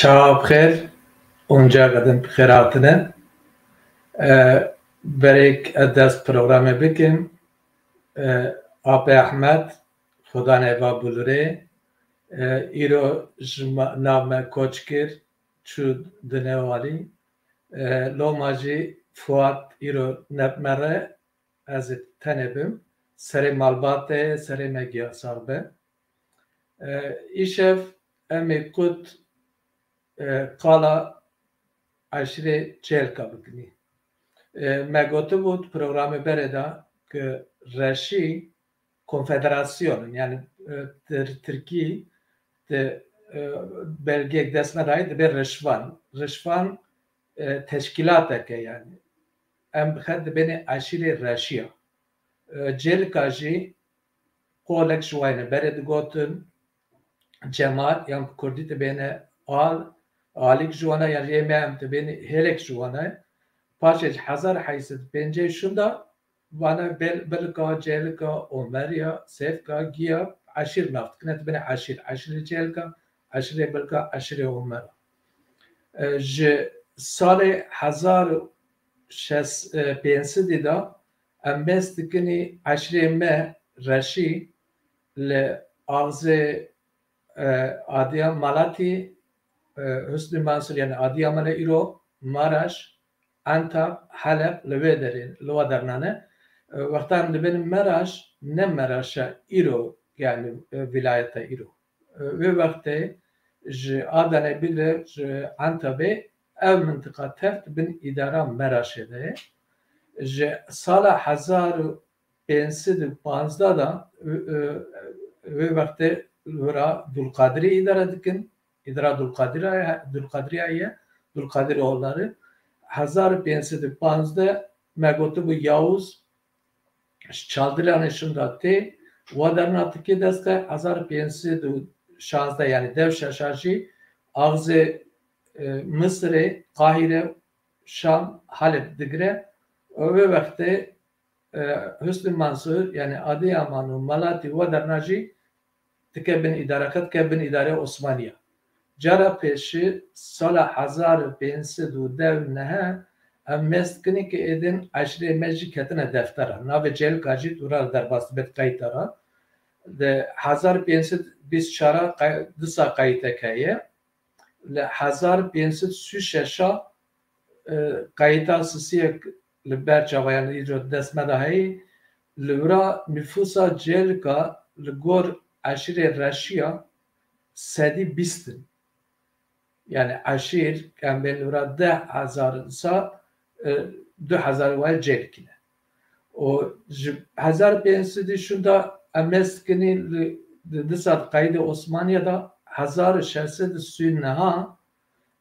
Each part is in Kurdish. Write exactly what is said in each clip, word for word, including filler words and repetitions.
Çawa bi xêr, û careke din bi xêr hatine. E, berêk ez dest programê bikim. E, Apê Ehmed, Xudan ê va bulurê, e, îro ji ma-, nav me koç kir, çû di newalî. E, loma jî Fuat îro ne bi me re, ez ê tenê bim. Serê malbatê, serê me giya sax be. E, îşev em ê qut, e, qala eşîrê Çêlka bikinî. E, me gotibû di programê berê de ki reşî konfederasyon in, yani, e, tir-, tirkî di, e, belgeyek dest me dayê dibe rişvan. Rişvan, e, teşkîlatek e yani. Em bi xet dibêne eşîrê reşiya. E, Cêlika jî qolek ji wayne berê digotin, cemaat, yan bi kurdî dibêne al, alîk ji wana, yan yê me em dibêne hêlek ji wana. Paşê ji hezar heyt sed pêncî şûn de vana bel-, Bilka, Cêlika, Omeriya, Sêvka, Giya, eşîr nav dikine, dibêne eşîr. Eşîrê Cêlika, eşîrê Bilka, eşîrê Omera. E, ji salê hezar û şeş, e, pênc sedî de em mêz dikinî eşîrê me reşî li axzê, e, Adiya Malatî, e, Husnî Mansur, yani Adiyamanê îro Maraş, Entab, Heleb li wê derê, li wa derna ne. E, wexta em dibênin Meraş, ne Meraşa îro, yani, e, vilayeta îro. E, wê wextê ji Adanê bigre ji Entabê ev mintiqa tev di bin îdara Meraşê de ye. Ji sala hezar û pênc sed û panzdeh de, e, e, wê wextê li wira Dulqadirî îdare dikin. Îdara Dulqadirî ye, Dulqadirî ye, Dulqadir oğulları. Hezar û pênc sed û panzdeh me gotibû Yavuz ji Çaldiranê şûnda tê, wa derna tikê dest de hezar û pênc sed û şazdeh, yani dev şeşa jî axzê, e, Misirê, Qahîre, Şam, Halep digire. Û wê wextê, e, Husnî Mansur, yani Adiyaman û Malatî wa derna jî dike bin îdare, xwe dike bin îdarê Osmaniya. Cara pêşî sala hezar û pênc sed û deh û neh em mêz dikinî ki êdin eşîrê me jî ketine deftera. Navê Cêlika jî dûra li derbas dibe di qeyta re. Di hezar pênc sed bîst çar qey-, disa qeytek heye. Li hezar pênc sed sî û şeş, e, qeyta sisiyek li ber çawa, yani îro dest me de heyî, li wira nifûsa Cêlika li gor eşîrê Reşiya sedî bîst in. Yani eşîr, em bên li wira deh hezar insa, e, du hezar wayê Cêlikî ne. Û ji hezar pênc sedî şûnda em mêz dikinî li, di, disa di qeydê Osmaniye de hezar û şeş sed û sî û neh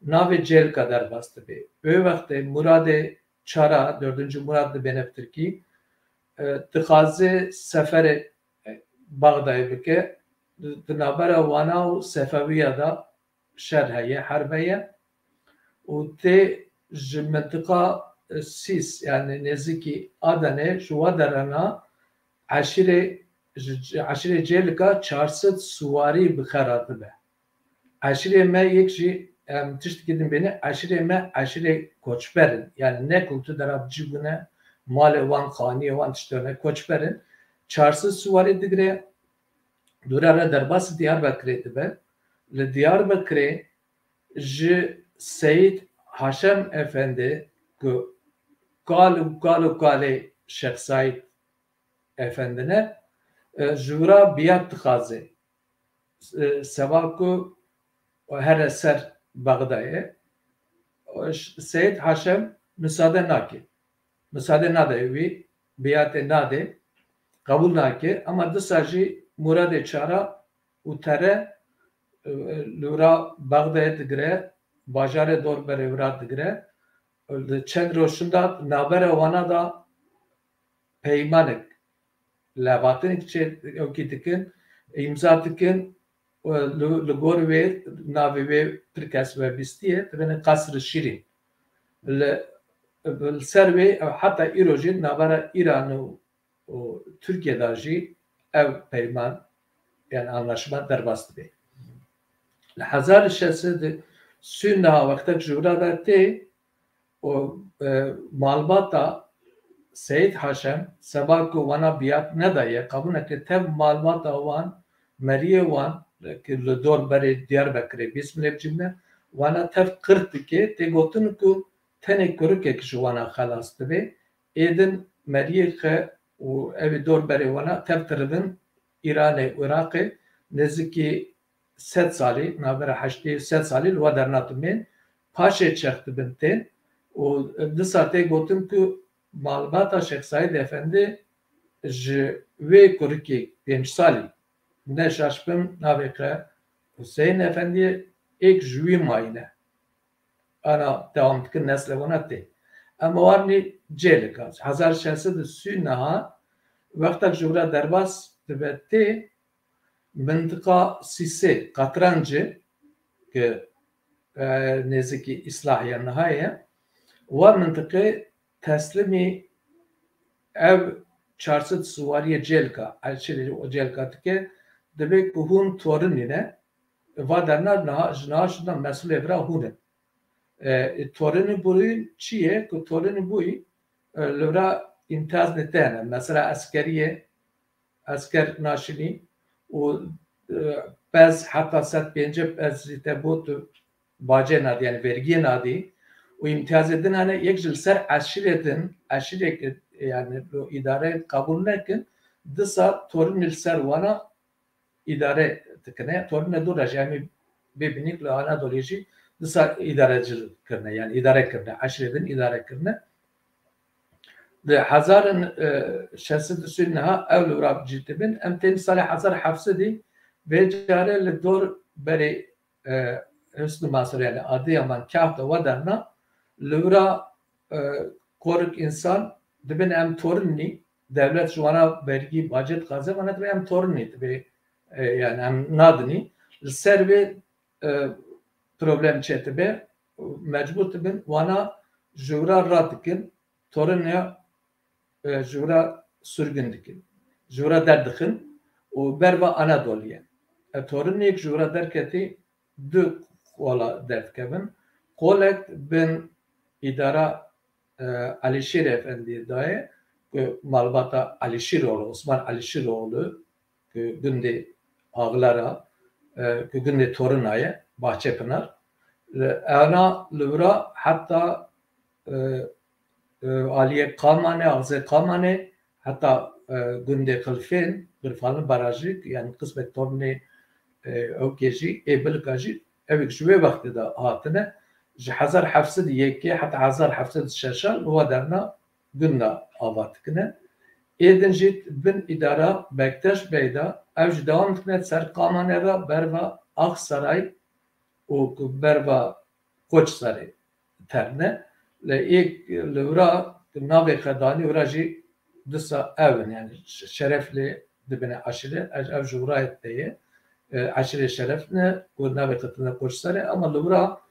navê Cêlika derbas dibe. Wê wextê Muradê Çara, dördüncü Murad dibêne bi tirkî, e, dixwaze seferê, e, Baxdayê bike. Di, di navbera wana û Sefewiya de şer heye, herb heye û tê ji mintiqa, e, Sîs, yani nêzîkî Adenê, ji wa derana eşîrê, ji, ji eşîrê Cêlika çar sed siwarî bi xwe re dibe. Eşîrê me yek jî, em tiştekî din bêne, eşîrê me eşîrê koçber in. Yani ne ku tu dera bi cî bûne, malê wan, xaniyê wan tiştê ne, koçber in. Çar sed siwarî digire, dûra re derbasî Diyarbekirê dibe. Li Diyarbekirê ji Seyîd Haşem Efendi ku kal û kal û kalê Şêx Saîd Efendi ne, e, ji wira biyat dixwaze. E, seba ku here ser Bexdayê, e, Seyîd Haşem misade nake. Misade nade wî, biyatê nade, qebûl nake. Ama disa jî Muradê Çara û Tere, e, li wira Bexdayê digire, bajarê dor berê wira digire. Li çend roj şûnda navbera wana da peymanek, levatinek çê ewkî dikin, îmza dikin, e, li, li gor wê navê wê pir kes we bîstiye, dibêne Qasr-ı Şîrîn. Li, li ser wê ew heta îro jî navbera Îran û û Tirkiye de jî ev peyman, yani anlaşma derbas dibe. Li hezar şeş sed û Sûn niha wextek ji wira de tê û, e, malbata Seyîd Haşem, seba ku wana biyat nedaye, qebûl neke tev malbata wan, meriyê wan, ki li dor berê Diyarbekirê bîst milê bicîbine, wana tev qirt dike, tê gotin ku tenê kurikek ji wana xelas dibe. Êdin meriyê xe û ew ê dor berê wana tev tiribin Îranê û Iraqê nêzîkî sed salî, navbera heştê û sed salî li we dernatimên, paşê çex dibin tên û disa tê gotin ku malbata Şêx Seîd Efendî ji wê kurikê pênc salî ne şaş bim navê xe Huseyîn Efendî êk ji wî mayîne. Ana dewam dikin neslê wana tê. Em warnî Cêlika. Hezar şeş sed û sî niha wextek ji wira derbas dibe tê, mintiqa Sîsê, Qatranci, ki, e, nêzîkî Îslahiya niha ye, wa mintiqê teslîmî ev çar sed siwariyê Cêlika, Elçîrê û Cêlika dike, dibe ku hûn torinî ne, va derna niha, ji niha şindan mesûlê vira hûn in. E, torinî bûyî çi ye? Ku torinî bûyî, e, li vira îmtiyazê te hene. Mesela eskeriyê, esker naşinî û, e, pez heta sed pêncî pez jî te bû tu bacê nadî, yani vergiyê nadî û îmtiyazê din hene, yek ji li ser eşîrê din, eşîrê ki, yani, îdare qebûl nekin, disa torinî li ser wana îdare dikine. Torine dû re jî em ê bibînîk li Anadolê jî disa îdarecil kirine, yani îdare kirine, eşîrê din îdare kirine. Di hezar, e, şeş sed û sî niha ew li wira cî dibin. Em tên salê hezar heft sedî vê carê li dor berê, e, Husnî Mansûr, yani Adiyaman, Kahta we derna li wira, e, korik însan dibin em torinî, dewlet ji wana vergî bacê dixwaze, wana dibê em torinî dibê, e, yani em nadinî. Li ser vê, e, problem çê dibe, mecbûr dibin, wana ji wira radikin, torinê, e, ji wira sürgün dikin, ji wira derdixin û berva Anadoliyê. E, torinêk ji wira derketî du qola derdikevin. Qolek bin îdara, e, Elîşîr Efendî dayê, ku malbata Elîşîroğlu, Osman Elîşîroğlu, ku gundê Ağlara, e, ku gundê Torina ye, Bahçepınar. Li, ana li wira heta, e, e, aliyê Qamanê, axzê Qamanê, heta, e, gundê Xilfên, Xilfanli Barajî, yani qismek tornê, e, ewkê jî, ê Bilika jî, ew ji wê wextê de hatine, ji hezar heft sed û yekê heta hezar heft sed û şeşan li wa derna gunda ava dikine. Ê din jî bin îdara Bektaş Bey de, ew jî dewam dikine ser Qamanê re berva Aksaray û ku berva Koçserê terne. Lê êk li wira navê xedanî wira jî disa ew in, yani ş-, şeref lê dibine eşîre, ev, ev ji wira te ye. E, eşîrê şeref ne, ku navê xedanî Koçserê, ama li wira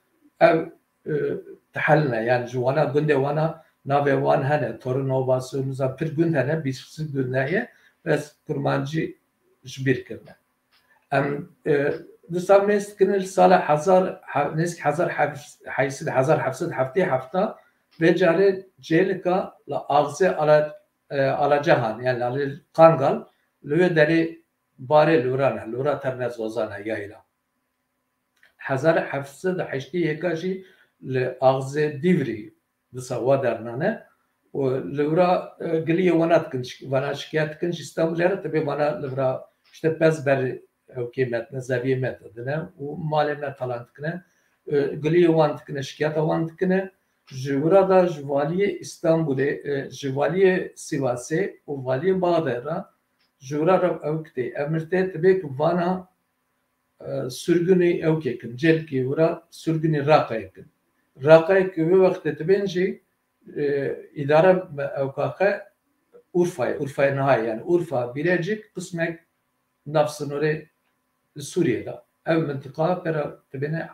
ev, e, diheline, yani ji wana gundê wana navê wan hene, Torinovasu, nizam pir gund hene, bîst gund heye, bes kurmancî ji bîr kirine. Em, e, disa mêz dikine li sala hezar, he-, nêzîk hezar heft sed, hezar heft sed heftê hefta vê carê Cêlika li axzê Ala-, e, Alacahan, yani li Kangal, li wê derê barê li wira ne, li wira terne zozan e, yayla. Hezar heft sed û heştê yeka jî li axzê Dîvrî disa wa dernane û li wira, e, giliyê wana dikin, şik-, vana şikayet dikin ji Îstanbulê re, tibê vana li vira işte pez ber ew kê me dine, zeviyê me dine û malê me talan dikine. E, giliyê wan dikine, şikayeta wan dikine. Ji wira da ji valiyê Îstanbulê, e, ji valiyê Sivasê û valiyê Baxdayê re ji wira re ew kitê emir tê, tibê ku vana e, sürgünê ew kê kin, Cêlkê wira sürgünê Raqayê kin. Raqayê ku wê wextê dibên jî, e, îdare me ewkaxe Urfayê, Urfayê niha ye, yani Urfa, Birecik, qismek nav sinorê Sûriyê de. Ev mintiqa pera dibêne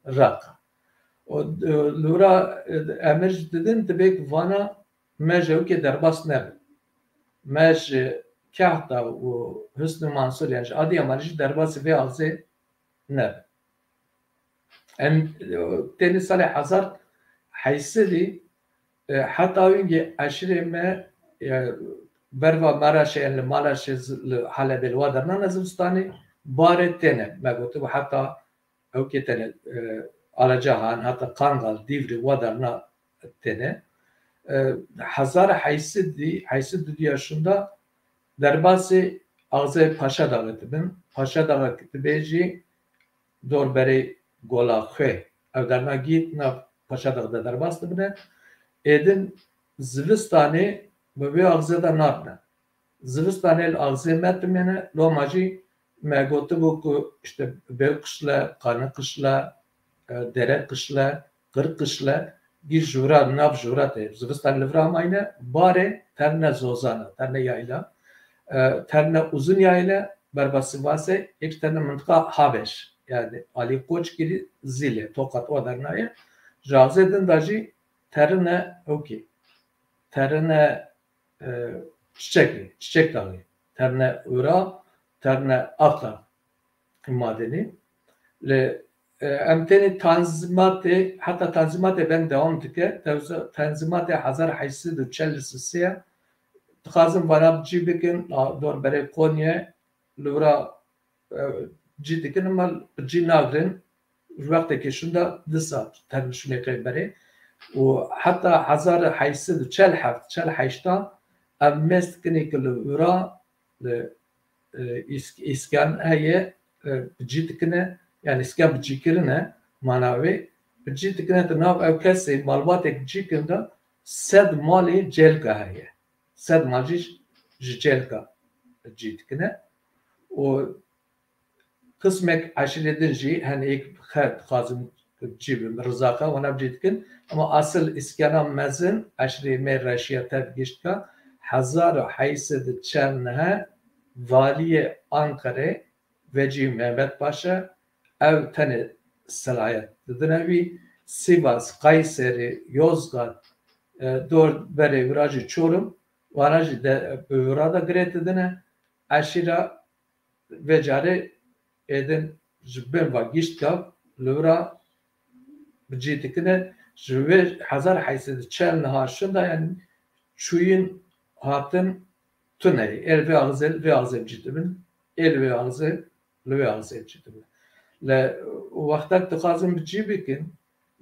Raqa. O, e, li wira, e, emir jî didin, dibê ku vana me ji ewkê derbas nebin. Me ji Kahta û Husnî Mansûr, yani ji Adiyamanê jî derbasî vê axzê nebin. Em, tenê salê hezar heysedî, e, heta wingê eşîrê me, e, berva Meraşê, em li Meraşê z-, li Helebê li wa derna ne zivistanê, barê têne. Me gotibû heta ewkê têne, e, Alacahan, heta Kangal, Dîvrî wa derna têne. E, hezar heysedî, heysedî diya şunda derbasê axzê Paşadaxê dibin. Paşadaxê dibê jî dor berê Gola Xwê. Ew derna gît nav Paşadax de derbas dibine. Êdin zivistanê bi vê axzê de nabine. Zivistanê li axzê me dimêne, loma jî me gotibû ku işte Bêw Qişle, Qani Qişle, e, Dere Qişle, Qir Qişle, gî jûra, nav jûra tê. Zivistan li vira mayne, barê terne zozana, terne yayla, e, terne uzun yayla, berba Sivasê, êk terne mintiqa Habeş, yani Ali Koçgilî Zîlê, Tokat o dernaye. Ji axzê din de jî terine ewkî, terine, e, Çiçekê, Çiçek Daxê, terne Ura, terne Axdax madenî. Li, e, em tenê tanzîmatê, heta tanzîmatê ben dewam dike. Tewza-, tanzîmatê hezar heyşt sed û çel û sê ye. Dixwazin vana bi cî bikin, a, dor berê Konyayê, li wira, e, cî dikin, ama bi cî nagrin. Ji wextekê şûnda disa tevli şûnê qey berê. Û heta hezar heyşt sed û çel heft, çel heşta ev mêz dikinê ki li wira, li, e, îsk-, îskan heye, e, bi cî dikine, yani îskan bi cî kirine, mana wê, bi cî dikine di nav ew kesê malbatê bi cî kirin de sed malê Cêlka heye. Sed mal jî ji Cêlka cî dikine. Û qismek eşîrê din jî, hen êk xet dixwazin cî bin, Rizaxa, wana cî dikin. Ama asil îskana mezin eşîrê me Reşiya tev giştka, hezar û heyşt sed û çel neh valiyê Anqerê, Vecî Mehmet Paşa, ew tenê selahiyet didine wî, Sivas, Kayserî, Yozgat, e, dor berê wira jî Çorum, wana jî de, bi wira de girê didine. Eşîra vê carê êdin ji bin va giştka li wira bi cî dikine, ji wê hezar heyşt sed û çel niha şunda, yani çûyîn hatin tune ye. Ê li vê axzê, li vê axzê bi cî dibin, ê li vê axzê, li wê axzê bi cî dibin. Li wextek dixwazin bi cî bikin,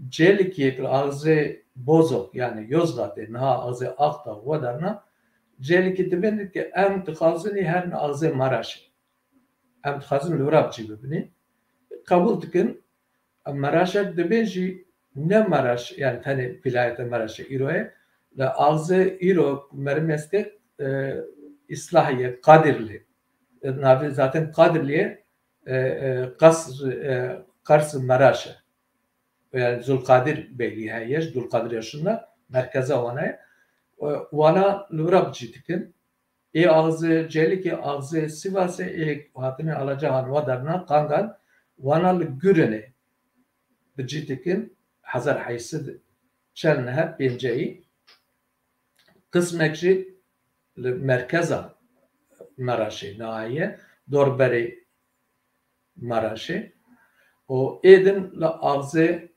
Cêlikiyek li axzê Bozok, yani Yozgatê, niha axzê Axdax we derna, Cêlikî dibin ki em dixwazin ê herin axzê Maraşê. Em dixwazin li wira bi cî bibinî. Qebûl dikin. Em Meraşek dibê jî ne Meraş, yani tenê vîlayeta Meraşê îro ye. Li axzê îro Mermêske, e, Îslahiye, Qadirlî. E, navê zaten Qadirlîye, e, e, qas-, e, Qers Meraş e. Yani Zulqadir Beylî heye, ji Dulqadir Yaşında merkeza wana ye. E, wana li wira bi cî dikin. Ê axzê Cêlikê, axzê Sivasê, ê hatine Alacahan wa derna Kangal, wana li Gurinê bi cî dikin, hezar heyşt sed çel neh pênceyî. Qismek jî li merkeza Meraşê nahiye, dor berê Maraşê û êdin li axzê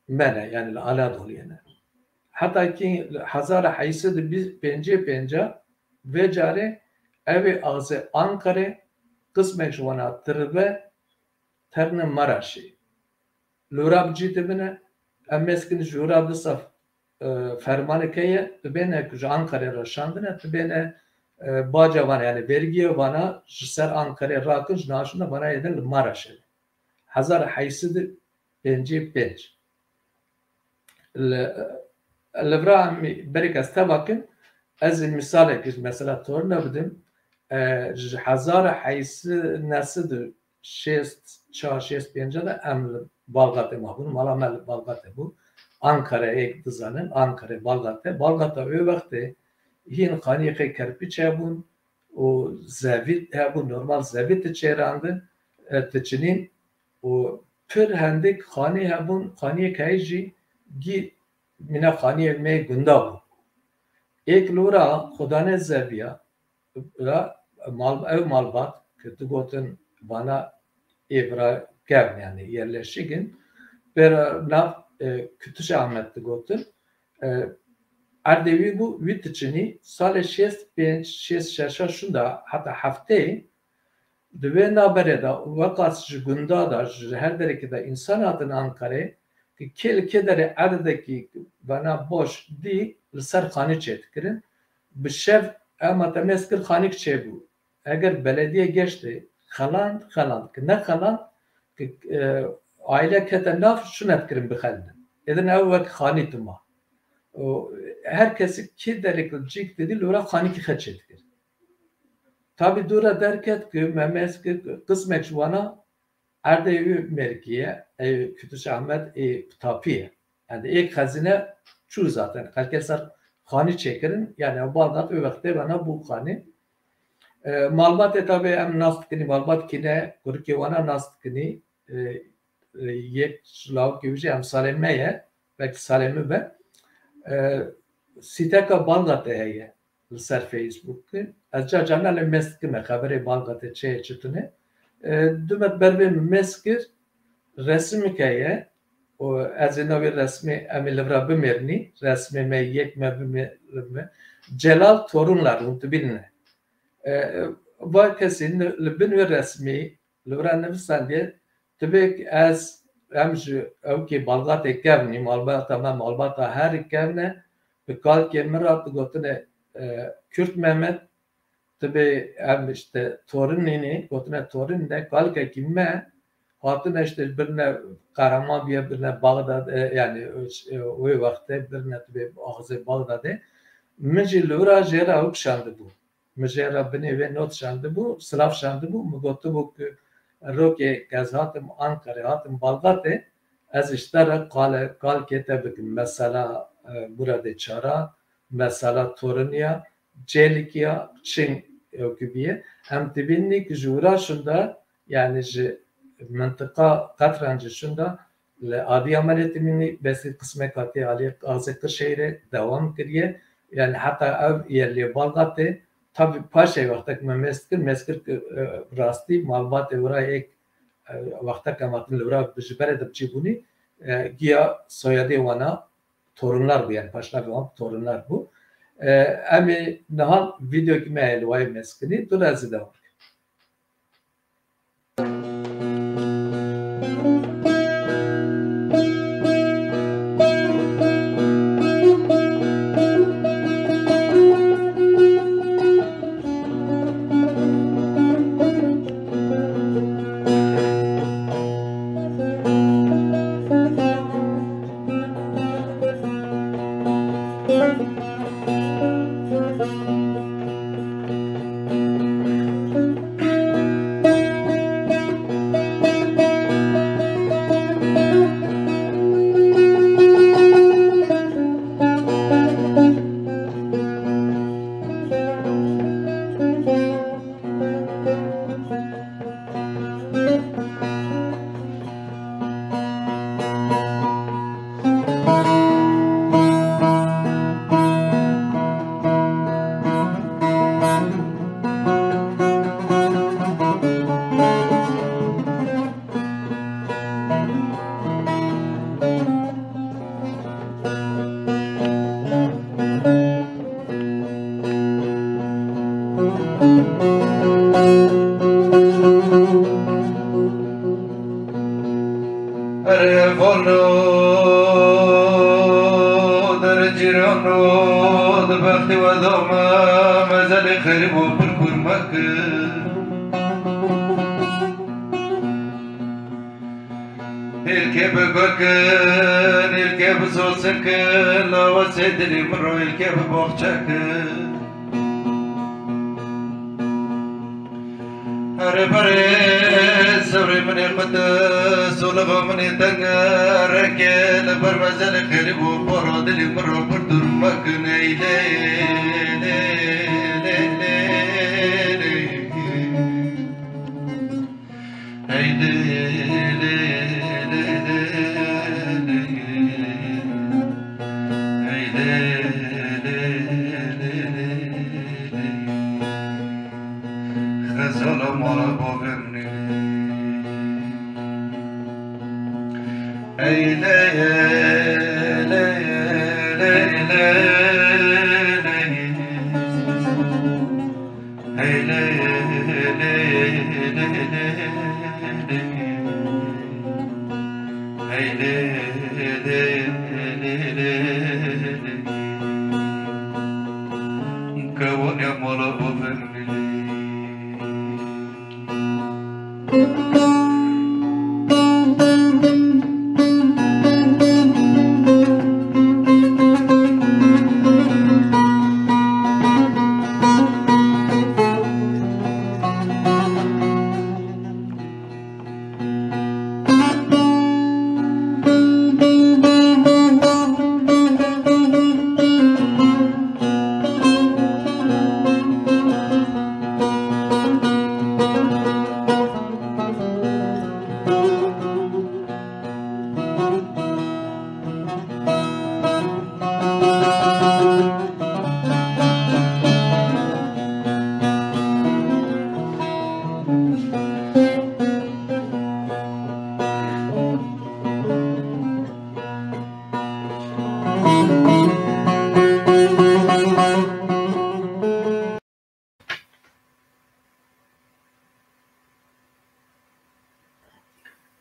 me ne, yani li Anadoliyê ne. Heta ki li hezar heyşt sed û pêncî pênc vê carê ew ê axzê Anqerê, qismek ji wana tiribe terne Maraşê. Li wira bi cî dibine, em mêz kin ji wira disa, e, fermanek heye, dibêne ku ji Anqerê re şandine, dibêne, e, baca vana, yani vergiya vana ji ser Anqerê rakin, ji naşinde vana êdin li Maraşê. Hezar heyşt sed û pêncî pênc. Li, li vira em berek ez teva kin, ez ê misalek ji mesela torna bidim. E, ji hezar heyşt sed û neh sed û şêst çar şêst pênc de em li Balgatê mabûn, mala me li Balgatê bû. Ankara'yê dizanin, Ankara, Balgate. Balgata wê wextê hîn xaniyê xê kerpiç hebûn û zevît hebûn, normal zevît diçêrandin, e, diçinîn û pir hindik xanî hebûn, xaniyê keyî jî gî mîna xaniyê me gunda bû. Êk li wira xwedane zeviya, ra mal, ew malbat ki tu gotin vana ê vira kevn, yani yerleşik in, pêra nav, e, Kutuş Ahmet digotin. E, erdê wî bû, wî diçinî, salê şêst pênc, şêst şeşa şûnda heta hefteyê, di wê naberê de weqas ji gunda de, ji her derekê de însan hatin Ankarê, ki kê li kê derê erdekî vana boş dî, li ser xanî çêdikirin. Bi şev ema te mêz kir, xanîk çêbû. Eger belediye geştê xeland, xeland. Ki nexeland, ki, e, aile kete nav, şûne dikirin bixelin. Êdin ew wek xanî tuma. Û her kesî kê derek li cîk didî, li wira xanîkî xwe çêdikir. Tabî dû re derket ku me mêz kir, qismek ji wana erdê wî mêrikî ye, ê Kutuş Ahmet ê tapî ye. Yani êk xezîne çû zaten. Xelkê ser xanî çêkirin. Yani ew bal dat, wê wextê vana bû xanî. E, malbatê tabî em nas dikinî, malbat kî ne, kurikê wana nas dikinî. E, e, yek ji lawikê wî jî emsalê me ye, belkî salê min be. E, sîteka Balgatê heye li ser Facebookê. Ez car carna lê mêz dikime, xeberê Balgatê çi ye, çi tune. E, du met ber vê min mêz kir, resimik heye. Û ez ê navê resmê, em ê li vira bimêrinî, resmê me yek me bimêrime. Celal Torunlar, hûn dibînin. E, va kesî li bin wê resmî, li vira nivîsandiye, tibêk ez, em ji ewkê Balgatê kevnî, malbata me malbata herî kevne, bi kalkê min re digotine, e, Kürt Mehmet, tibê em işte torunê ne, gotine torun ne, kalkekî me, hatine işte birine Kahraman biye, birine Bağdat, e, yani, e, wê wextê birine tibê axizê Bağdadê. Min jî li vira jê re ew kişandibû. Min jê re binê wê not şandibû, silav şandibû, min gotibû ku rokê ke ez hatim Ankarê, hatim Balgatê, ez ji te re qale, kalkê te bikim. Mesela, e, Muradê Çara, mesela Toriniya, Çêlikiya, Çin ewkibiye. Em dibînî ku ji wira şunda, yani ji mintiqa Qetrencê şunda, li Adiyamanê dimînî, bes qismek hatiye alî axzê Qirşehîrê dewam kiriye. Yani heta ev ye lê Balgatê, tabî paşê wextek me mêz kir, mêz kir ki, e, rastî malbatê wira yek, e, wextek em hatin li wira ji berê de biçî bûnî, e, giya soyadê wana Torunlar bû, yani paşnavê wan Torunlar bû. E, em ê niha vîdeokî me heye li wayê mêz kinî, tu re ez ê dewam bikim. Erê vano, derê cîrano, di bextê we de me, mezelê xerîb û pir kûr meke. Hêlkê bi gul kin, hêlkê bi sosin kin, lawesê dilê min ro hêlkê bi boxçe kin. Here berê sewrê min ê qut, solixa min ê teng, rengê li ber mezelê xêrî bû, poro dilê min ro pir dûr mekin, ey lê, lê, lê, lê, lê. Hey lê, lê, lê, lê, lê. Hey lê, lê, lê, lê, lê. Xezala mala bavê min ê. Hey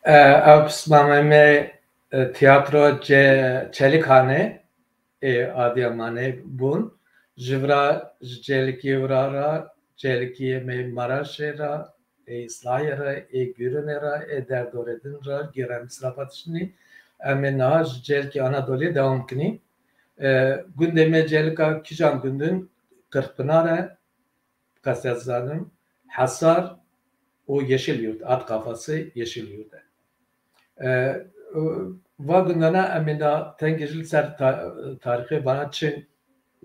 E, ev pismamê me, e, tiyatro Ce-, Çelîkanê ê Adiyamanê bûn. Ji vira ji Cêlikiyê vira ra, Cêlikiyê me Maraşê ra, ê Îslahiyê ra, ê Gûrûnê ra, ê derdorê din ra, gêrem sirapa tiştînî. Em ê niha ji Cêlikê Anadoliyê dewam kinî. E, gundê me Cêlika kîjan gund in? Qirxpinar e, qestê ez zanim, Hesar û Yeşilyurt, At Kafası Yeşilyurt e. E, va gundana em ê da tengê jî li ser ta-, tarîxê vana çi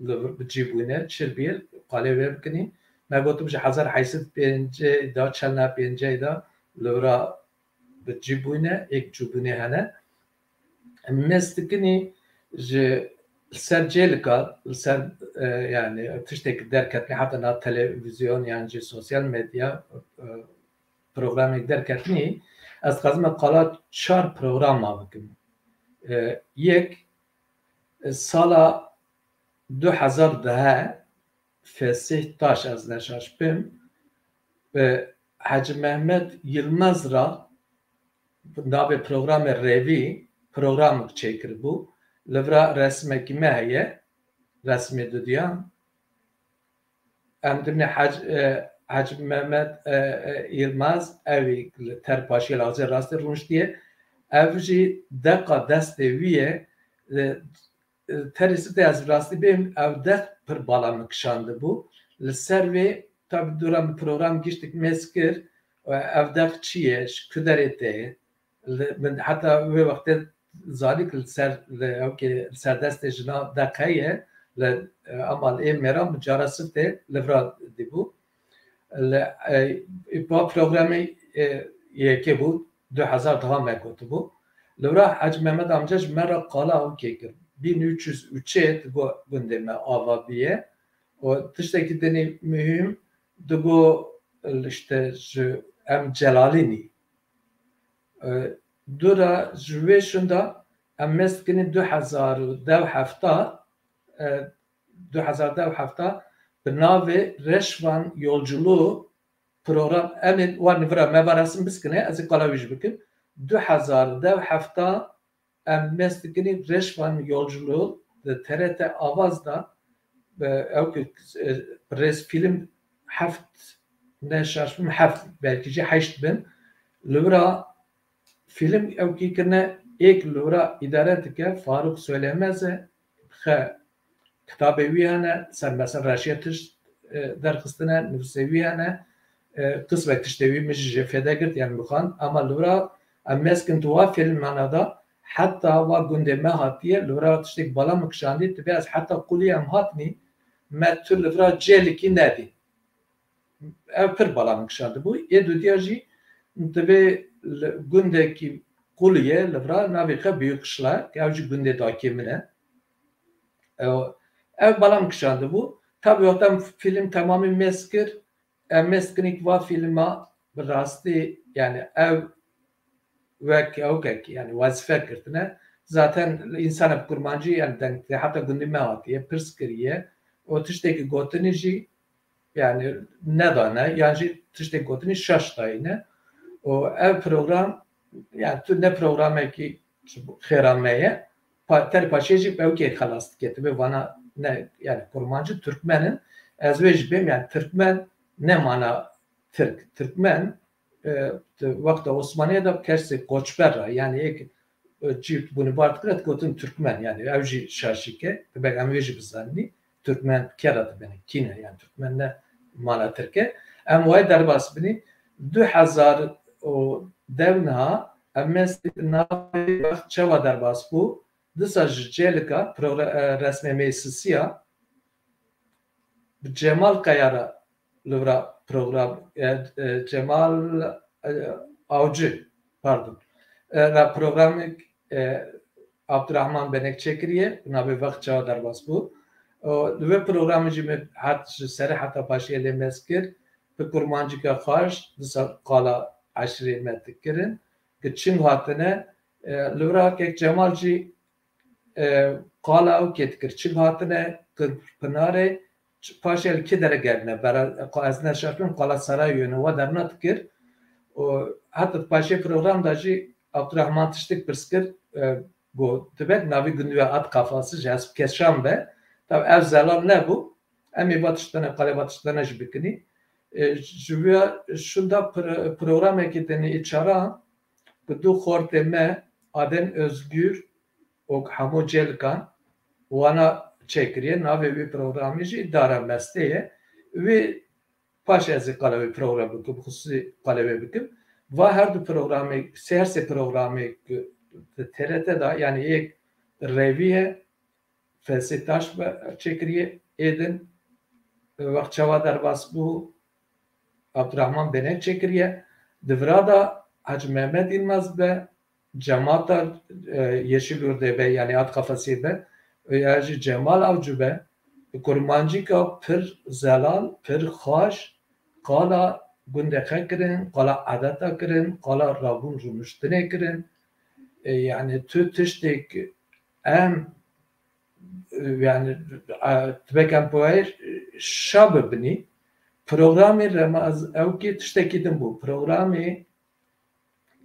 li vir bi cî bûne, çi bî, qalê wê bikinî. Me gotim ji hezar heyt sed pêncî da, çelna pêncî da li vira bi cî bûne, êk cûbûnê hene. Em mêz dikinî ji li ser Cêlika, li ser, e, yani tiştek derketine, heta na televîzyon yan jî sosyal medya, e, programek derketine, ez dixwazim qala çar programa bikim. E, yek, e, sala du hezar deh, Fesih Taş, ez ne şaş bim, e, Hacı Mehmet Yılmaz ra navê programê Revî programek çêkiribû. Li vira resmekî me heye, resmê dudiyan. Em dibîne Hac-, e, Hacı Mehmet, e, e, Yılmaz, ewî li ter paşiyê li axzê rastê rûniştiye. Ev jî deqa destê wî ye. E, e, terê sitê ez rastî bêm, ev deq pir bala min kişandibû. Li ser vê, tabî dora min program giştik mêz kir, e, ev deq çi ye, ji ku derê tê ye? Li, min heta wê wextê zanî ku li ser, li, ewkê, li ser destê jina deq heye, li, e, ama li ê mêran min cara sifte li vira dîbû. Li, e, pa programê, e, yekê bû, du hezar daha me gotibû. Li vira Hacı Mehmet amca ji me re qala ewkê kir. Bin üç yüz üç digo gundê me ava bûye. Û tiştekî dinî muhîm digo, işte, ji em Celalînî. E, dû re ji wê şûnda em mêz dikinî du hezar û deh hefta, e, du hezar deh hefta bi navê Reşvan Yolculuğu program, em ê wan vira me va resim biskine, ez ê qala wî jî bikim. Du hezar deh hefta em mêz dikinî Reşvan Yolculuğu di T R T Avaz da, e, ew ki, e, rêz fîlm heft, ne şaş bim, heft, belkî jî heşt bin. Li vira fîlm ew kî kirine, êk li vira îdare dike, Faruk Söylemez e, xe kitabê wî hene, ser mesela reşiye tişt, e, derxistine, nivîsê wî hene, e, qismek tiştê wî min jî jê fêde girt, yani bixwand. Ama li vira em mêz kin tu wa fîlmana da, heta wa gundê me hatiye, li vira tiştek bala min kişandî, tu bê ez heta qulî em hatnî, me tu li vira Cêlikî nedî. Ev pir bala min kişandibû. Ê dudiya jî divê li gundekî qulî ye, li vira navê xwe Büyükışla, ew jî gundê dakê min e. Ew, ev bala min kişandibû. Tabî wexta em fîlm temamî mêz kir, em mêz kinik va fîlma bi rastî, yani ev wek ewkek, yani wezîfe girtine. Zaten însan bi kurmancî, yani deng te heta gundî me hatiye, pirs kiriye. O tiştekî gotinî jî, yani nedane, yan jî tiştekî gotinî şaş dayîne. O ev program, yani tu ne programekî xêra me ye, pa-, ter paşê jî ewkê xelas dike. Tu bê vana ne, yani kurmancî Türkmen in. Ez wê jî bêm, yani Türkmen ne mana Tirk, Tirkmen, e, di wexta Osmaniye de kesê koçber ra, yani êk, e, cî bûne bar dikire, digotin Tirkmen, yani ew jî şaşîk e, dibek em wê jî bizanî, Tirkmen kera dibene, kî ne, yani Tirkmen ne mana Tirk e. Em wayê derbas binî, du hezar û dew niha, em mêz navê wext çawa derbas bû, disa ji Cêlika, progr-, e, resmê mêsisiya, bi Cemal Kaya re li vira program, e, e, Cemal, e, Avcı, pardon, e, re programek, e, Abdurrahman Benek çêkiriye, navê Vext Çawa derbas bû. O, li vê programê jî me hat ji serê heta paşiyê lê mêz kir, bi kurmancîka xweş, disa qala eşîrê me dikirin, ki çing hatine, e, li vira kek Cemal jî e, qala ew kê dikir, çi hatine, Qirpinarê, ç-, paşê li kê dere gerine, bera, ez ne şaş bim, qala Sarayê ne, wa derna dikir. û heta paşê program de jî Abdurrahman tiştik pirs kir, e, got, "Tibek navê gundî we At Kafası ji hesb keşan be." Tabi ev zelal nebû. Em ê va tiştene, qale va tiştene jî bikinî. E, ji vê şunda pro-, programekî tenê ê çara ku du xortê me Adem Özgür û Hamo Celikan wana çêkiriye. Navê wî programî jî Dara Mestê ye. Wî paşê ez ê qala wê program bikim, xusûsî qala wê bikim. Va her du programê, sê her sê programê ku di T R T de, yanî yek revî ye, Fesê Taş ve çêkiriye, êdin, e, wext çawa derbas bû, Abdurrahman Benek çêkiriye. Di vira de Hacı Mehmet Yılmaz be, Cemata, e, Yeşilurdê be, yanî At Kafasê be, ya jî Cemal Avcı be, kurmancîka pir zelal, pir xweş, qala gundê xwe kirin, qala edeta kirin, qala rabûn rûniştinê kirin. E, yanî tu tiştêk em, e, yanî, e, tibek em payir şa bibinî. Programê Remaz Ewkê tiştekî din bû. Programê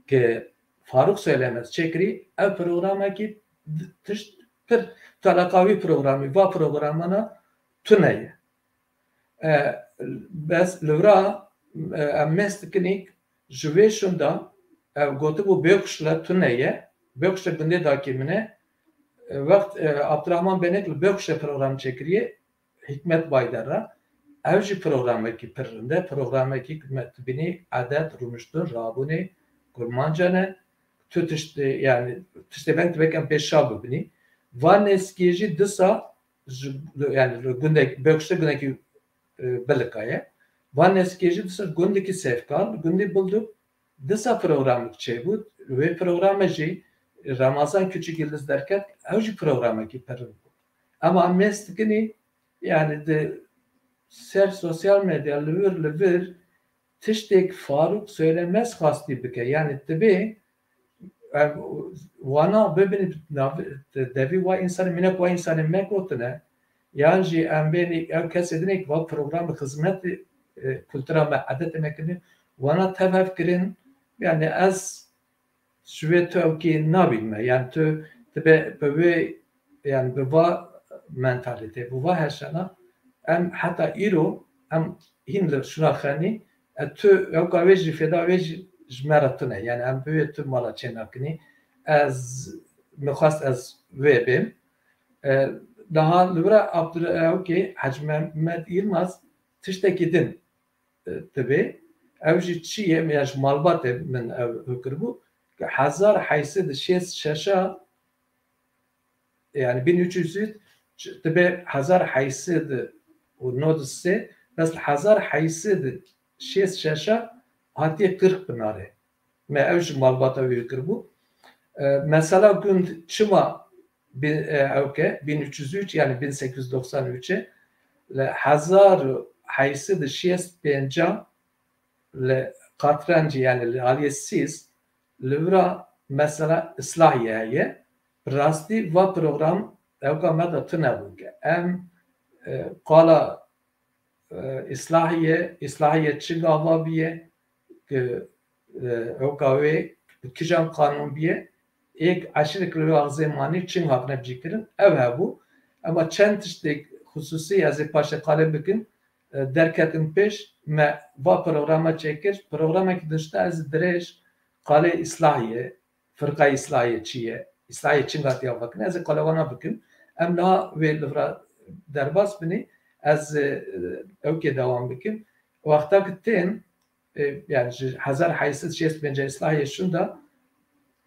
ke Faruk Söylemez çêkirî, ev programekî tişt pir talaqawî programî, va programana tune ye. E, bes li vira, e, em mêz dikinî ji vê şunda, ev gotibû Bêkuşle tune ye, Bêkuşle gundê dakî min e. E, wext, e, Abdurrahman Benek li Bêkuşle program çêkiriye, Hikmet Bayder re. Ev jî programekî pir rind e, programekî ku me dibînî edet, rûniştin, rabûnê kurmanca ne. Tu tiştê, yanî tiştê veng tu bekem pê şa bibinî. Van Neskiyê jî disa ji, yanî li gundek, Bêkuşle gundekî, e, Bilika ye. Van Neskiyê jî disa gundekî Sêvkar, gundî Bilduk, disa programek çêbû. Wê programe jî Ramazan Küçük Yıldız derket, ew jî programekî pir rind bû. Ema em mêz dikinî, yanî di ser sosyal medya li vir li vir tiştêk Faruk Söylemez xwastî bike. Yanî divê em wana bibin nav-, devî wa însanê, minek wa însanê me gotine, yan jî em bênî ew kesê dinê ku va programê xizmetê, e, kultura me, edetê me kirine, wana tev hev kirin. Yanî ez ji wê tu ewkê nabînime. Yanî tu dibe bi wê, yanî bi va mentalîtê, bi va heşana, em heta îro, em hîn li şûna xenî, e, tu ewka wê jî, fêda wê jî ji me re tune. Yanî em bi wê tu mala çê nakinî. Ez, min xwest ez wê bêm. E, daha li vira Abdul-, ewkê Hacı Mehmet Yılmaz tiştekî din, e, dibe. Ew jî çi ye? Ya ji malbatê min ew hikir bû. Hezar heyşsed şêst şeşa, yanî bin üç yüz, dibe hezar heyşsed û nod sê, bes li hezar heyşsed şêst şeşa hatiye Kırkpınarê. Me ew ji malbata wî kiribû. E, mesela gund çima bin, e, ewke, bin üç yüz üç, yanî bin sekiz yüz doksan üç e, li hezar heyşsed şêst pênca li Qatrencî, yanî li aliyê Sîs, li vira mesela Islahiye heye. Bi rastî va program ewka me de tune bû ke em, e, qala, e, Islahiye, Islahiye çi gava biye, ke, e, ewka wê bi kijan qanûn biye, êk eşirek li wê axzê manî çing hatine cîkirin, ev hebû. Ema çend tiştêk xusûsî ez ê paşê qale bikim, e, derketin pêş, me va programa çêkir. Programekî din jî ez dirêj qalê Îslahiyê, firqa Îslahiyê çi ye, Îslahiyê çinga tiya vekin, ez ê qalewana bikim. Em niha wê li vira derbas binî, ez, e, ewkê dewam bikim. Wexta ki tên, e, yani ji hezar heyşsed şêst pênc Îslahiyê şûnda,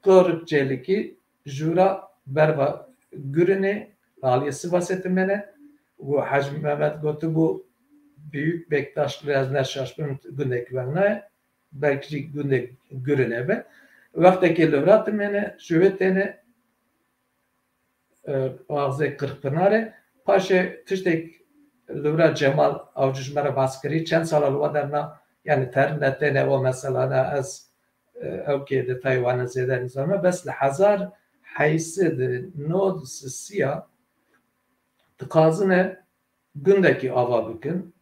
Korik Çêlikî jûra berva Gurinê, aliyê Sivasê timêne û Hacı Mehmet gotibû, Büyük Bektaşlı, ez ne şaş bim, gundekî weng nayê, belkî jî gundê Gurinê be. Wextekê li vira timêne, ji wê têne, e, axzê Qirxpinarê. Paşê tiştek li vira Cemal Avcı ji me re behs kirî, çend sala li wa derna, yani terine têne o meselane, ez, e, ewkê detayê wane zêde nizanime, bes li hezar heyşsed nod sisiya dixwazine gundekî ava bikin.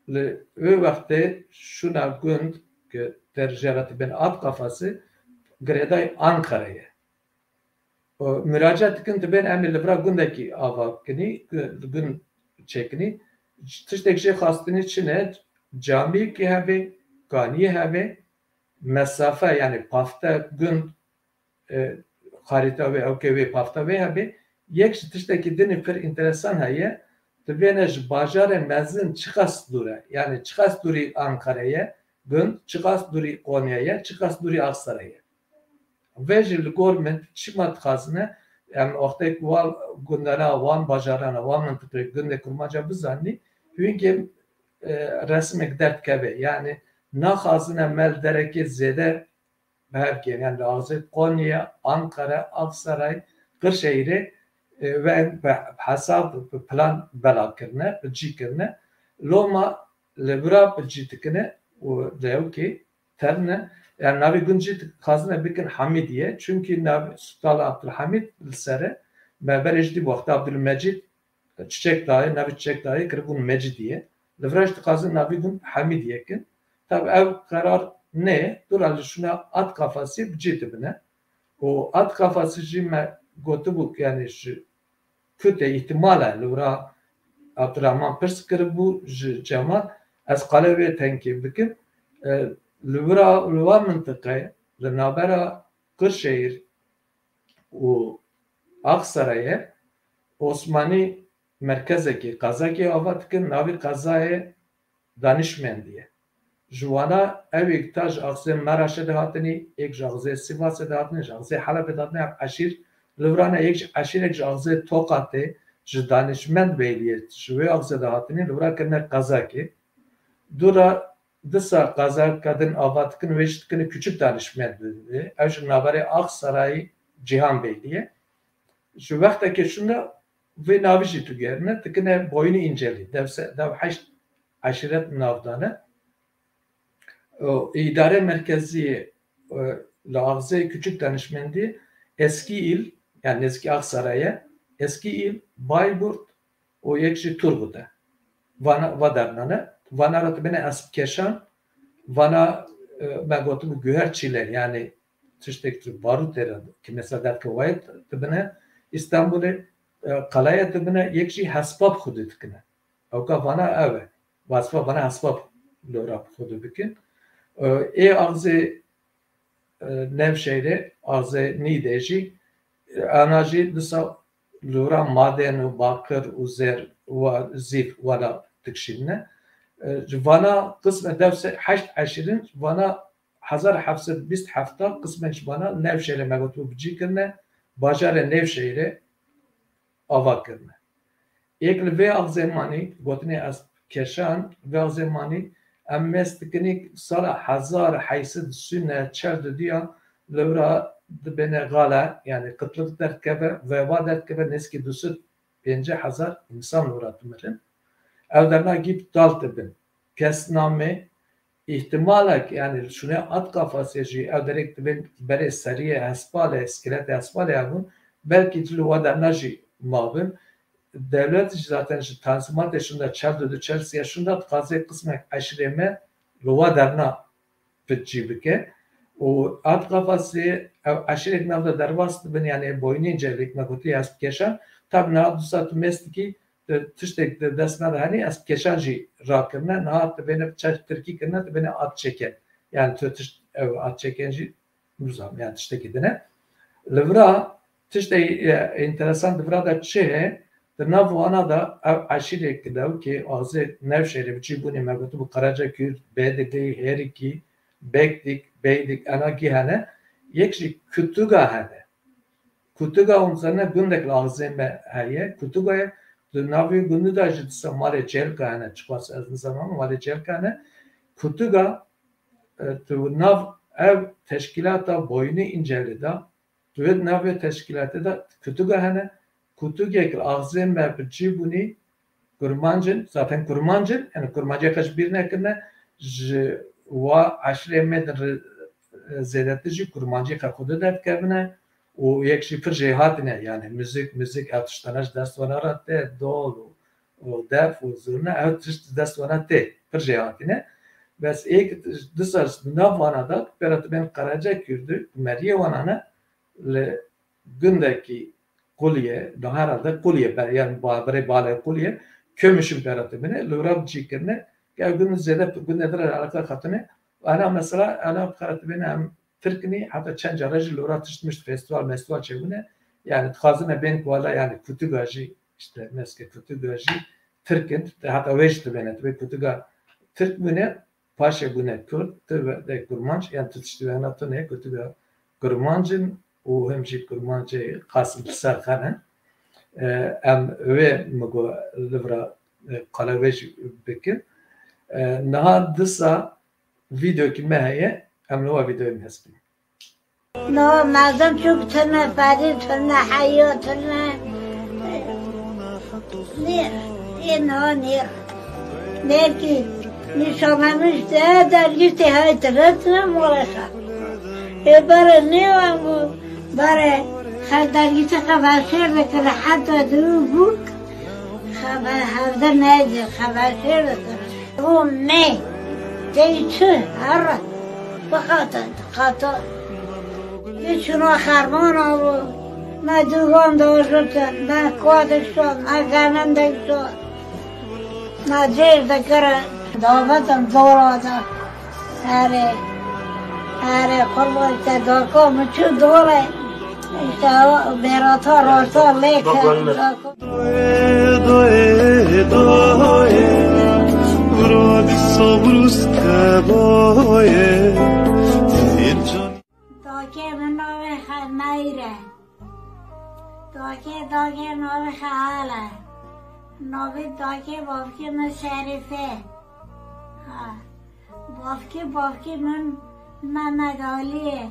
Li wê wextê şûna gund ki der jê re dibên At Kafasî, girêdayî Anqere ye. Û muracaat dikin, dibên em ê li vira gundekî ava kinî, gu-, gund çêkinî. Tiştek jê xwestinî çi ne? Camiyekî hebe, kaniyê hebe, mesafe, yani pafte gund, e, xarîta wê, ewkê wê, pafta wê hebe. Yek ji tiştekî dinî pir înteresan heye, dibêne ji bajarê mezin çiqas dûr e, yani çiqas dûrî Anqere ye, gund, çiqas dûrî Konya ye, çiqas dûrî Aksaray ye. Vê jî li gor min çima dixwazine, em wextê ku wan gundana, wan bajarana, wan mintiqê gundê Kurmanca bizanî, hingê, e, resimêk derdikeve. Yani naxwazine me li derekê zêde bi hev kê, yani li axzê Konya, Anqere, Aksaray, Qirşehîrê, e, ve bi hesab, bi plan bela kirine, bi cî kirine. Loma li vira bi cî dikine û li ewkê tevne. Yani navê gund jî dixwazine bikin Hamîdiye. Çunkî navê Sultan Abdulhamîd li ser e. Me berê jî dî wexta Abdulmecîd Çiçek Dayê, navê Çiçek Dayê kiribûn Mecidiye. Li vira jî dixwazin navê gund Hamîdiye kin. Tabi ev qerar nê, dûra li şûna At Kafasî bi cî dibine. Û At Kafasî jî me gotibû, yani ji kutê îhtimal e, li vira Abdurrahman pirs kiribû ji Cemal, ez qala wê tenkê bikim. E, li vira, li wan mintiqe, li navbera Qirşehîr û Aksarayê Osmanî merkezekê, qezakê ava dikin, navê qezayê Danişmendî ye. Ji wana ew êk ta ji axzê Meraşê de hatinî, êk ji axzê Sîvasê de hatinî, ji axzê Helebê de hatinî, ev eşîr li vira ne, êk ji eşîrek ji axzê Toqatê, ji Danişmend Beyliyê, ji wê axzê de hatinî, li vira kirine qezakê. Dûra disa qezaka din ava dikin, wê jî dikine Küçük Danişmend Beyliyê. Ew ji navberê Aksarayî Cîhan Beyliyê. Ji wextekê şûnde vê navî jî digerine, dikine Boynu İnceli, dev se-, dev heşt eşîret navdane. O, îdare merkezî, e, li axzê Küçük Danişmendî Eski İl, yani Eski Aksaray e, Eski İl, Bayburt û yek jî Turgut e. Vana, va dernane, vana re dibêne Espkeşan, vana, e, me gotibû guher çîle, yani tiştek tu barûtê re, ki mesela derke wayê dibine, Îstanbulê, e, qelaya dibine, yek jî hespa bi xwedê dikine. Ewka vana ew e. Hespa vana hespa li ra bi xwedê bikin. E, ê axzê, e, Nevşehirê, axzê Nîdê jî, e, ana jî disa li ra maden û bakir û zêr û zîv wala dikişînine. E, ji vana qisme dev se-, heşt eşîrin, vana hezar heft sed bîst hefta qismek ji vana Nevşehirê me gotibû bi cî kirine, bajarê Nevşehirê ava kirine. Êk li vê axzê manî, gotinê Espkeşan, vê axzê manî, em mêz dikinî sala hezar heyt sed sî û neh çel didiya li vira dibêne xale, yani qitlik derdikeve, veba derdikeve, nêzîkî du sed pêncî hezar însan li vira dimirin. Ew derna gî bi tal dibin. Kes namê, îhtimalek, yani şûnê At Kafasê jî ew derek dibên berê seriyê hespalê, skeletê hespalê hebûn, belkî li wa derna jî mabin. Dewlet jî zaten ji tanzîmatê şûnde çel du du çel sê şûnde dixwaze qismek eşîrê me li wa derna bi cî bike. Û At Kafasê ew eşîrek nav de derbas dibin, yani Boynu İncelî me gotî Espkeşan. Tabi niha dîsa tu mêz dikî, tu tiştek di dest me de henî, Espkeşan jî rakirine. Niha tu bêne bi çerx tirkî kirine, tu bêne At Çeken. Yani tu tişt, ew At Çeken jî nizam, yani tiştekî din e. Li vira tiştê, e, enteresan di vira de çi heye? Di nav wana de ew eşîrek dewkê axzê Nevşehirê bi cî bûnê me gotibû Karaca Kürd, Bedigî, Herikî, Bekdik, Beydik, ena gî hene. Yek jî Kutuga hene. Kutuga hûn zanine gundek li axzê me heye. Kutuga ye, di navê gundî de jî disa malê Çelka hene. Çiqas ez nizanim, malê Çelka hene. Kutuga, e, di nav ev teşkîlata Boynu İncelî de, di wê navê teşkîlatê de kutuga hene. Kutugek li axzê me bi cî bûnî Kurmanc in, zaten Kurmanc in, yani Kurmancê xwe ji bîr nekirine, ji wa eşîrê me din re-, zêdetir jî Kurmancê xwe xwedî derdikevine û yek jî pir jêhatî ne, yani muzîk, muzîk ev tiştana ji dest wana re tê, dol û, û def û zurna, ev tişt ji dest wana tê, pir jêhatî ne. Bes êk di sal di nav vana de pêra tu bên Qerece Kürd, meriyê wana ne li gundekî Quliye, no herhalde Quliye, be-, yani ba-, birê balê Quliye, Kömüş'ün pêra tu bine, li ora bi cî kirine, ke ew gund zêde gundê dir re elaka xatine, ana mesela, ana pêra tu bine em Tirk nî, heta çend care jî li ora tişt mişt festival mestival çêbûne, yani dixwazine bên ku wala yani Kutuga jî, işte meske Kutuga jî Tirk in, te heta wê jî tu bêne, tu bê Kutuga Tirk bûne, paşê bûne Kurd, tu ve-, de Kurmanc, yani tu tiştî wena tune, Kutuga Kurmanc in û him jî Kurmancê qas li ser xwe ne. E, em wê min got li vira, e, qala wê jî bikin. E, niha disa vîdeokî me heye, em li wa vîdeoyê em hez bikin. No mezin çok tırna, fedi tırna, hayo tırna. Nêr, ê no nêr. Nêr ki nişanlanmış de dergî te hay tırna tırna molesa. E bare ne var bu? Bare her dergî te xebaşer de kere hatta du bu. Xebe hevde neydi, xebaşer de kere. Û me tey çi herre bixate dixate. Yê çûna xermana bû. Me dûgan dojirtin, me kuwa dişton, me genim dişton. Me cêr dikirin. Davetin dora de. Erê. Erê, qurban te dako min çû dore. Îşte o bêrata roşa lê kir. Doye, doye, doye, vura dîsa brûs te boye. Dakê min navê xe Meyr e. Dakê, dakê navê xe Al e. Navê dakê bavkê min Şerîf e. Ha. Bavkê, bavkê min Mehmed Alî ye.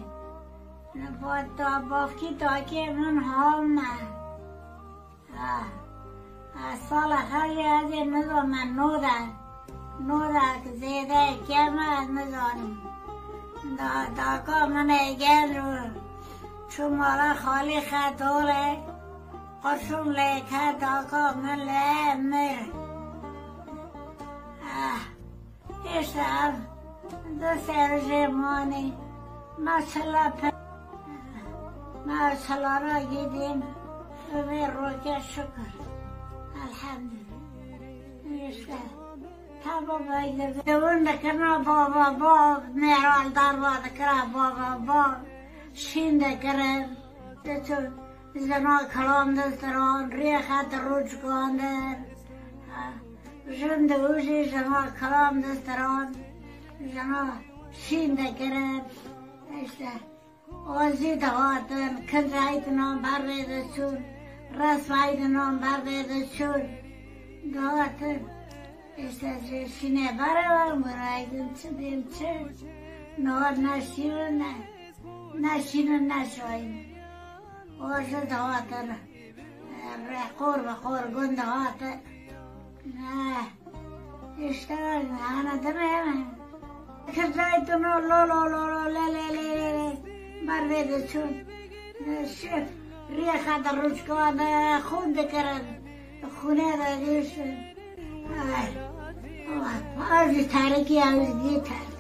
Ba-, da-, bavkê dakê min Ham e. Ah, ah, sala xwe jî ez ê nizam me node. Nodek zêde kêm e, ez nizanim. Da-, daka min ê genc û çû mala xalî xe dore. Qurşun lê ke daka min lê mir. Ah. Îşte ev du serjê manî. Me çila pe-, me çilara gidîn. Vê roke şikir. Elhamdülillah. Îşte. Tabo beyde. Dewin dikirna baba, bab. Mêral darba dikira baba, bab. Şîn dikirin. Diçin. Jina kilam distiran, rêxe di rûçkan dir. Jin di û jî jina kilam distiran, jina şîn dikirin. Îşte, o jî dihatin, kincayî dinan ber vê diçûn, resmayî dinan ber vê diçûn. Dihatin, îşte, ji şînê ber ve, muraydin çi bêm çi. Niha ne şîn e, ne şîn e, ne şayîn e. O ji dihatin. Rê xor bi xor gund dihatin. Ne. Îşte ana dime hemen. Kizaytino lo lo lo lo le le le le le. Ber vê diçûn. Şif. Rêxe de rûçka de xûn dikirin. Xûnê de dişin. Ay. Allah. Azî tarikî, azî tarikî.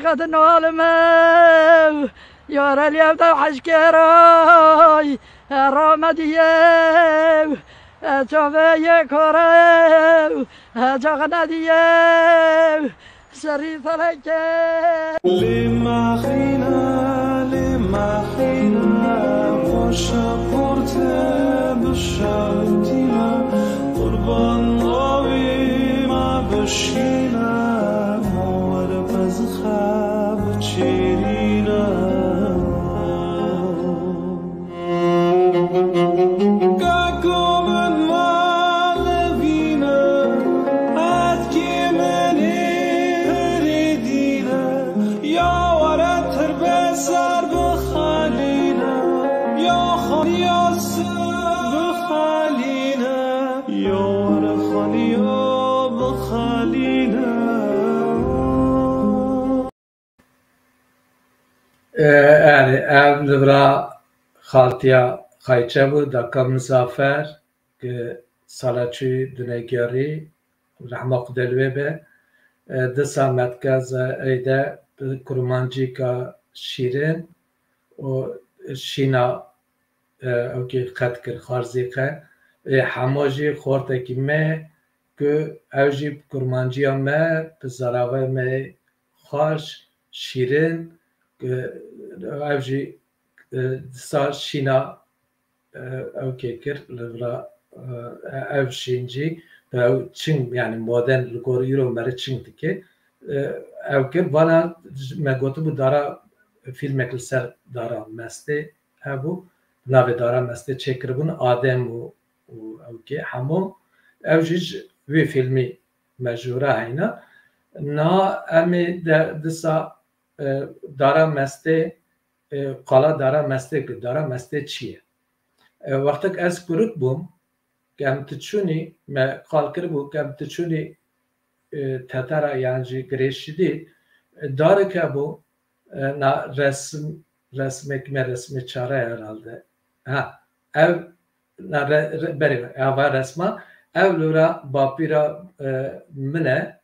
Qedin alime, yare liyev de heckeray, ramediye, çaveye kore, caxnediye, serî feleke. Lê maxîna, lê maxîna, paşaporte bişatîna, qurban navê me bişîna, ma were bezxa biçêrîna. Kako min malevîne, hetkê min ê herê dîne, ya were tirbe ser bixalîne, ya xaliya ser bixalîne, ya were xaliya bixalîne. E, yani ev li vira xaltiya Xayçe bû, daka Mizafer, ki Sala çû Dunegiyarî, rehma Xwedê li wê be. E, disa metkeza ey de bi kurmancîka şîrin û şîna, e, ewkê qet kir, xwarzî qe. E, hemo jî xortekî me ku ew jî bi kurmanciya me, bi zarava me xweş, şîrin, e, ew jî, e, disa şîna, e, ew kê kir, li vira, e, ev şîn jî, ew çing, yani modern li gor îro meri çing dike. E, ew kir, vana me gotibû dara, fîlmek li ser dara mestê hebû, navê dara mestê çêkiribûn, Adem û, û ew kê hemû, ew jî ji wî fîlmî me jûra heyna. Na em ê de disa, e, dara mestê, e, qala dara mestê ku dara mestê çi ye? E, wextek ez kurik bûm, ke em tu çûnî, me qal kiribû, ke em tu çûnî, e, tetera yan jî girêşîdî, e, darek hebû, e, na resim, resmek me resmê çare herhalde. Ha, ev, na re, re, berê, ava resma, ev lura bapîra, e, min e,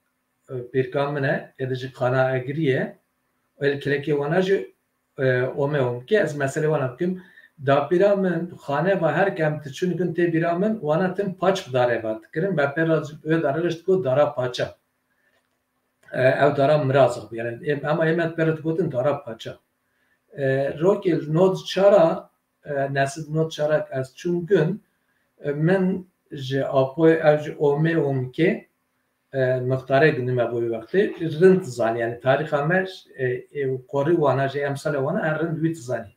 e, pîrka min e, êdî ji Xana Egirî ye. El kilekê wana jî, e, ome omke, ez meselê wana bikim. Dapîra min, xane va her kem tu çûn kin tê bîra min, wana tim paç bi darê va dikirin, me pê re wê dare re jî digot dara paça. E, ew dara mirazix bû, yani, em, ema ême pê re digotin dara paça. E, rokê li nod çara, e, nesib nod çara ez çûm gun, e, min ji apoyê ew ji omê omkê, e, mixtarê gundî me bû wî wextê, rind dizanî, yani tarîxa me, e, e, qorî wana, ji emsalê wana her rind wî dizanî.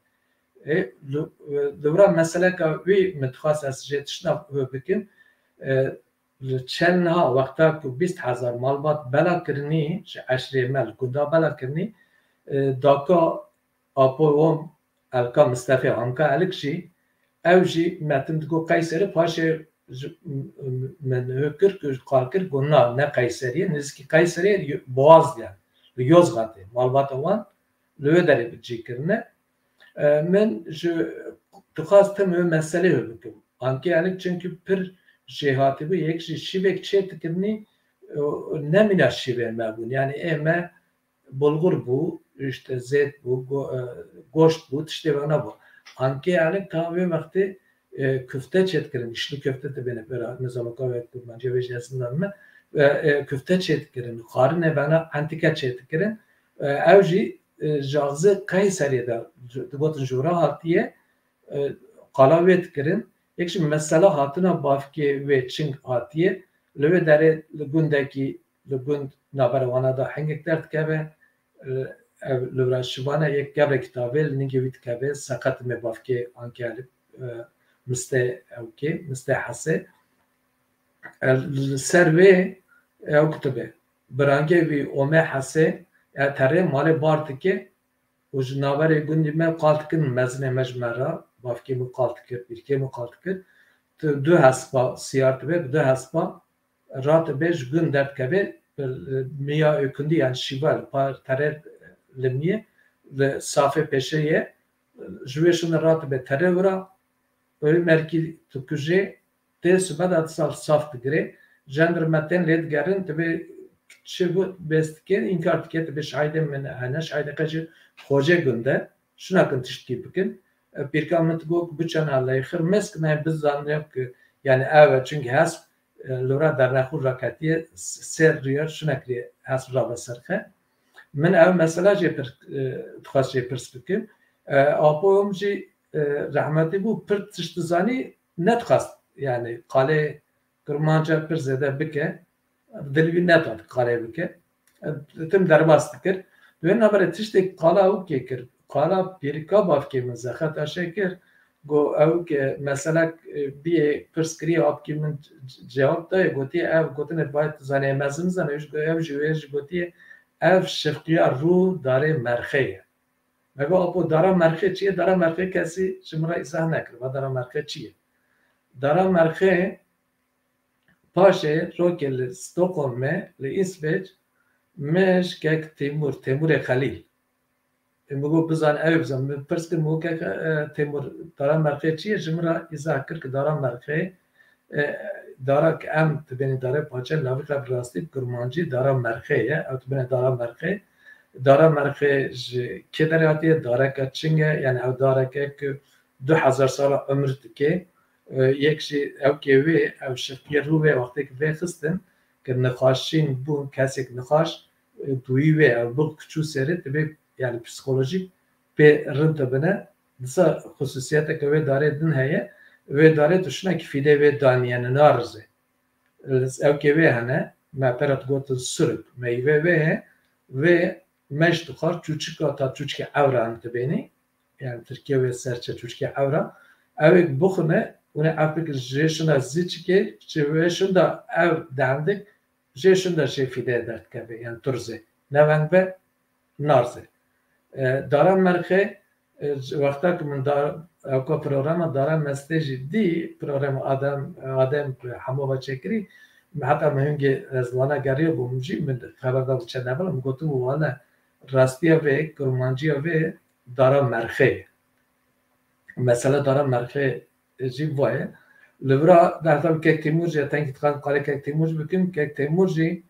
E, li, e, li vira meseleka wî min dixwast ez jê tiştna bikim. E, li çend niha wexta ku bîst hezar malbat bela kirinî, ji eşrê me li gunda bela kirinî, e, daka apo wom Elka Mistefê Hamka Elik jî, ew jî me tim digot Qeyserî, paşê ji, m-, m-, min hû kir ku qal kir, got na, ne Qeyserî ye, nêzîkî Qeyserî ye, Boğaz ye, li Yozgatê, malbata wan li wê derê bi cî kirine. E, min ji dixwast tim wê meselê wê bikim. Ankê Elik çimkî pir jêhatî bû, yek jî şîvek çê dikirinî, e, nemîna şîvê me bûn. Yani ê me bulgur bû, işte zêt bû, go-, e, goşt bû, tiştê vana bû. Ankê Elik ta wê wextê, e, kufte çêdikirin, işli köfte dibêne pêra, nizam ka wê kurmancî wê jî ez nizanim me, e, e, kufte çêdikirin, xwarinê vana entike çêdikirin. E, ew jî, e, ji axzê Qeyserê de, digotin jûra hatiye, e, qala wê dikirin. Yek jî mesela hatina bavkê wê çing hatiye. Li wê derê li gundekî, li gund navbera wana de hingek derdikeve. E, ev li vira şivane yek gevrekî tavê li ningê wî dikeve. Seqet me bavkê Ankê Elik, e, Mistê ewkê, Mistê Hesê. E, li ser wê ew kutibe. Birangê wî Ome Hesê, e, terê malê bar dike. Û ji navberê gundî me qal dikin, mezinê me ji me re, bavkê min qal dikir, pîrkê min qal dikir. Tu du hespa siyar dibe, bi du hespa ratibe ji gund derdikeve, bi, miya êkundî, yani şîva li par tere limiyê, li safê pêşê ye, ji wê şûnde ratibe tere wira, wê merkî tu kujê, tê sibe de disa saf digirê. Jandarma tên lê digerin, divê çi bû bes dike, înkar dike, divê şahidê min hene, şahidê qe jî xocê gund e, şuna kin tiştkî bikin. E, pîrka min digot, biçe na leyxir, mez kin, em bizanîn ku, yani ew e, çimkî hesp, e, li vira dernexûr raketiye, s-, sêr riya şuna kiriye hesp rabe ser xe. Min ev mesela jê pir, e, dixwest jê pirs bikim. E, apo min jî, e, rehmetî bû, pir tişt dizanî, nedixwest, yani, qalê Kurmanca pir zêde bike, dil wî nedat qalê bike. E, tim derbas dikir. Di wê navberê tiştê qala ew kê kir, qala pîrika bavkê min zexeta şê kir, got ew ke meselek, e, biyê pirs kiriye, apkî min c-, c-, cewab daye, gotiye ev gotinê bayê tu zanê, mezin zane, ew jî go-, ew jî wê jî gotiye ev şifqiya rû darê merxê ye. Me got, apo, dara merxê çi ye? Dara merxê kesî ji min re îzah nekir. Va dara merxê çi ye? Dara merxê paşê rokê li Stockholmê, li Îsveç, me ji kek Têmûr, Têmûrê Xelîl. Ê, min got, bizan, ew bizan. Min pirs kir, min got, kek, e, Têmûr, dara merxê çi ye? Ji min re îzah kir ki dara merxê, e, Dara ku em dibêne darê paçe, laviqa bi rastî bi kurmancî dara merxê ye. Ew dibêne dara merxê. Dara merxê ji kê derê hatiye? Dareke çing e, yani ew dareke ku du hezar sala umir dike. E, yek jî ew kê wê, ew şirkê rû wê wextê ku vê xistin, ku nixaşîn bûn, kesek nixaş, e, dûyî wê, ew bû ku çû serê, dibê, yani psîkolojîk pê rind dibine. Disa xusûsiyeteke wê darê din heye, wê darê tu şinekî fîdê wê danî, yani narizê. Ew kê wê hene, me pera digotin surik, meyve wê heye, wê me ji dixwar çûçika, ta çûçikê ewran dibênî, yani Tirkiye wê serçe çûçikê ewra, ew ê bixwine, hûn ê ev bikir jê şinda zîçikê, ji wê şinda ev dendik, jê şinda jê fîdê derdikeve, yani turzê. Ne veng be, narzê. E, dara merxê, e, ji wexta ku min dar, ewka programa dara mestê jî dî, programa Adem, Adem ku hemû ve çêkirî, min heta min hingê ez li wana geriya bûm jî, min xeber da bi çend heval, min gotibû, wane rastiya vê, kurmanciya vê dara merxê ye. Mesela dara merxê jî va ye. Li vira dehta bi Kek Tîmûr jî, tengî dixwazim qalê Kek Tîmûr jî bikim. Kek Tîmûr jî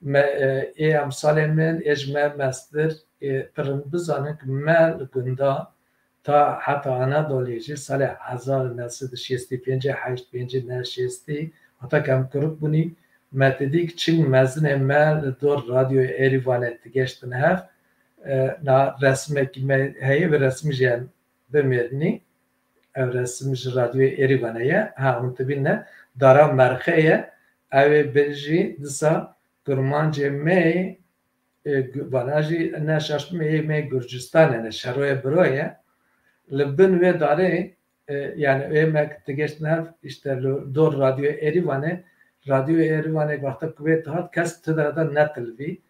me, e, ê emsalê min, ê ji me mestir, ê pir rind bizanin ku me li gunda ta heta Anadolê jî salê hezar û neh sed û şêst û pênc, heşt pênc, neh şêst, heta ku em kurik bûnî, me didî ku çing mezinê me li dor Radyoya Êrîvanê digeştin hev. E, na resmekî me heye, vê resmî jî em bimêrnî. Ev resim ji Radyoya Êrîvanê ye. Ha, hûn dibîne dara merxê ye. Ew ê bin jî disa kurmancê me, e, gu-, vana jî ne şaş bim, ê me Gurcistanê ne, şeroye biro ye. Li bin wê darê, e, yani ê me digeştin hev, işte li dor Radyoya Êrîvanê, Radyoya Êrîvanê wexta ku wê dihat, kes ti dere de netilvî.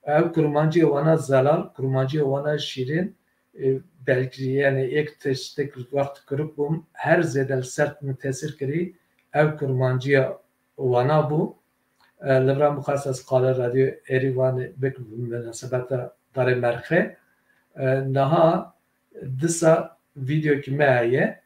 Ew kurmanciyê wana zelal, kurmanciyê wana şîrin, e, belkî, yani, êk tiştek wext kurik bûm, her zêde li ser min tesîr kirî, ev kurmanciya wana bû. E, li vir mixwest ez qala Radyo Êrîvanê bik bi minasebeta darê merxê. E, niha disa vîdeokî me heye.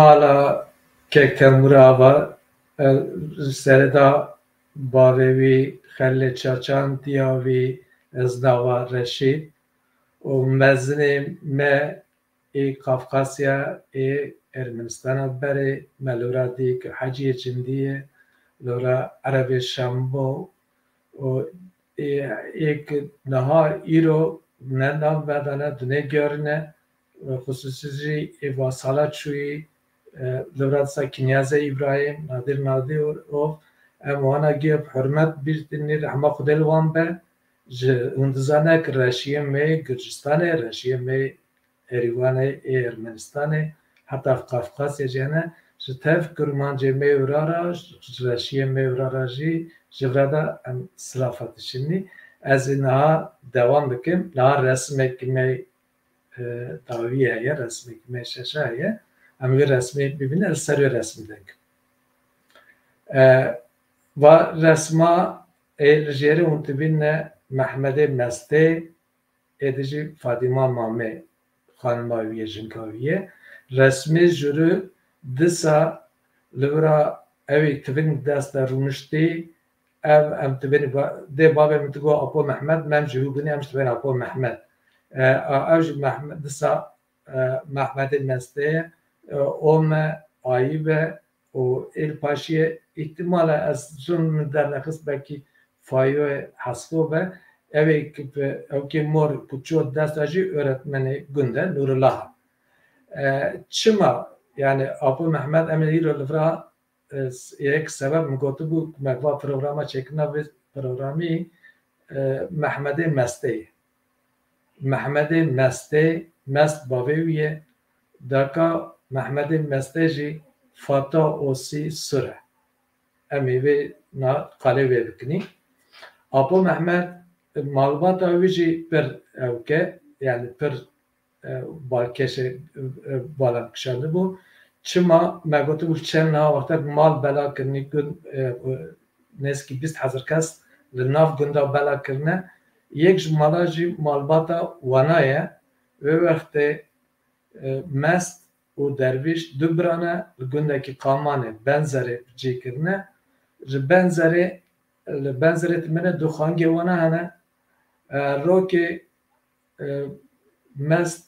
Hala kek Temur Ava, e, sereda bavê wî Xelê Çaçan, diya wî ez nava Reşîd û mezinê me ê Kafkasya ê Ermenistana berê me lora dî ki Heciyê Cindî ye, lora Erebê Şembo û ê, ê ki niha îro ne nav vedane, dunê gerine, xusûsî jî ê va sala çûyî, e, li vir disa Kinyazê Îbrahîm, Nadir Nadirov, em wana giya bi hurmet bîr dinî, rehma Xwedê li wan be, ji hûn dizane ki reşiyê me Gurcistanê, reşiyê me Erîvanê ê Ermenistanê, heta Qafqasyê jî hene, ji tev kurmancê me û ra ra, ji reşiyê me û ra ra jî, ji vira de em silafa dişinî. Ez ê niha dewam bikim. Niha resimekî me, e, dawî heye, resimekî me şeşa heye. Em wê resmê bibîne, li ser wê resmî deng. E, va resma ê li jêrê hûn dibîne Mehmedê Mestê, êdî jî Fadîma Mamê xanima wî ye, jinka wî ye. Resmê jûrû disa li vira ew ê tivin dest de rûniştî, ev em tivin ba-, dê bavê min digo Apo Mehmed, mem ji hû binî em ji tivin Apo Mehmed. E, a, ew jî Mehmed, disa, e, Mehmedê Mestê ye, e, ome, ayî be, û ê li paşiyê îhtimal e ez zûn min dernexist belkî Fayoyê Hesbo be. Ew ê ki bi ewkê mor ku çû dest de jî öğretmenê gund e, Nurullah e. E, çima, yani Apo Mehmed em ê îro li vira, e, s-, yek sebeb min gotibû ku me va programa çêkirina vê programî, e, Mehmedê Mestê ye. Mehmedê Mestê, Mest bavê wî ye. Daka Mehmedê Mestê jî Fata Osî Sur e. Em ê vê na qalê wê bikinî. Apo Mehmed, malbata wî jî pir ewke, yani pir, e, balkêşê, e, e, bala kişandibû. Çima me gotibû çend niha wextek mal bela kirinî, gund, e, e, nêzîkî bîst hezar kes li nav gunda bela kirine. Yek ji mala jî malbata wana ye. Wê wextê, e, Mest û Dervîş du bira ne, li gundekî Qamanê, Benzerê cî kirine. Ji Benzerê, li Benzerê dimîne du xangê wana hene. E, rokê, e, Mest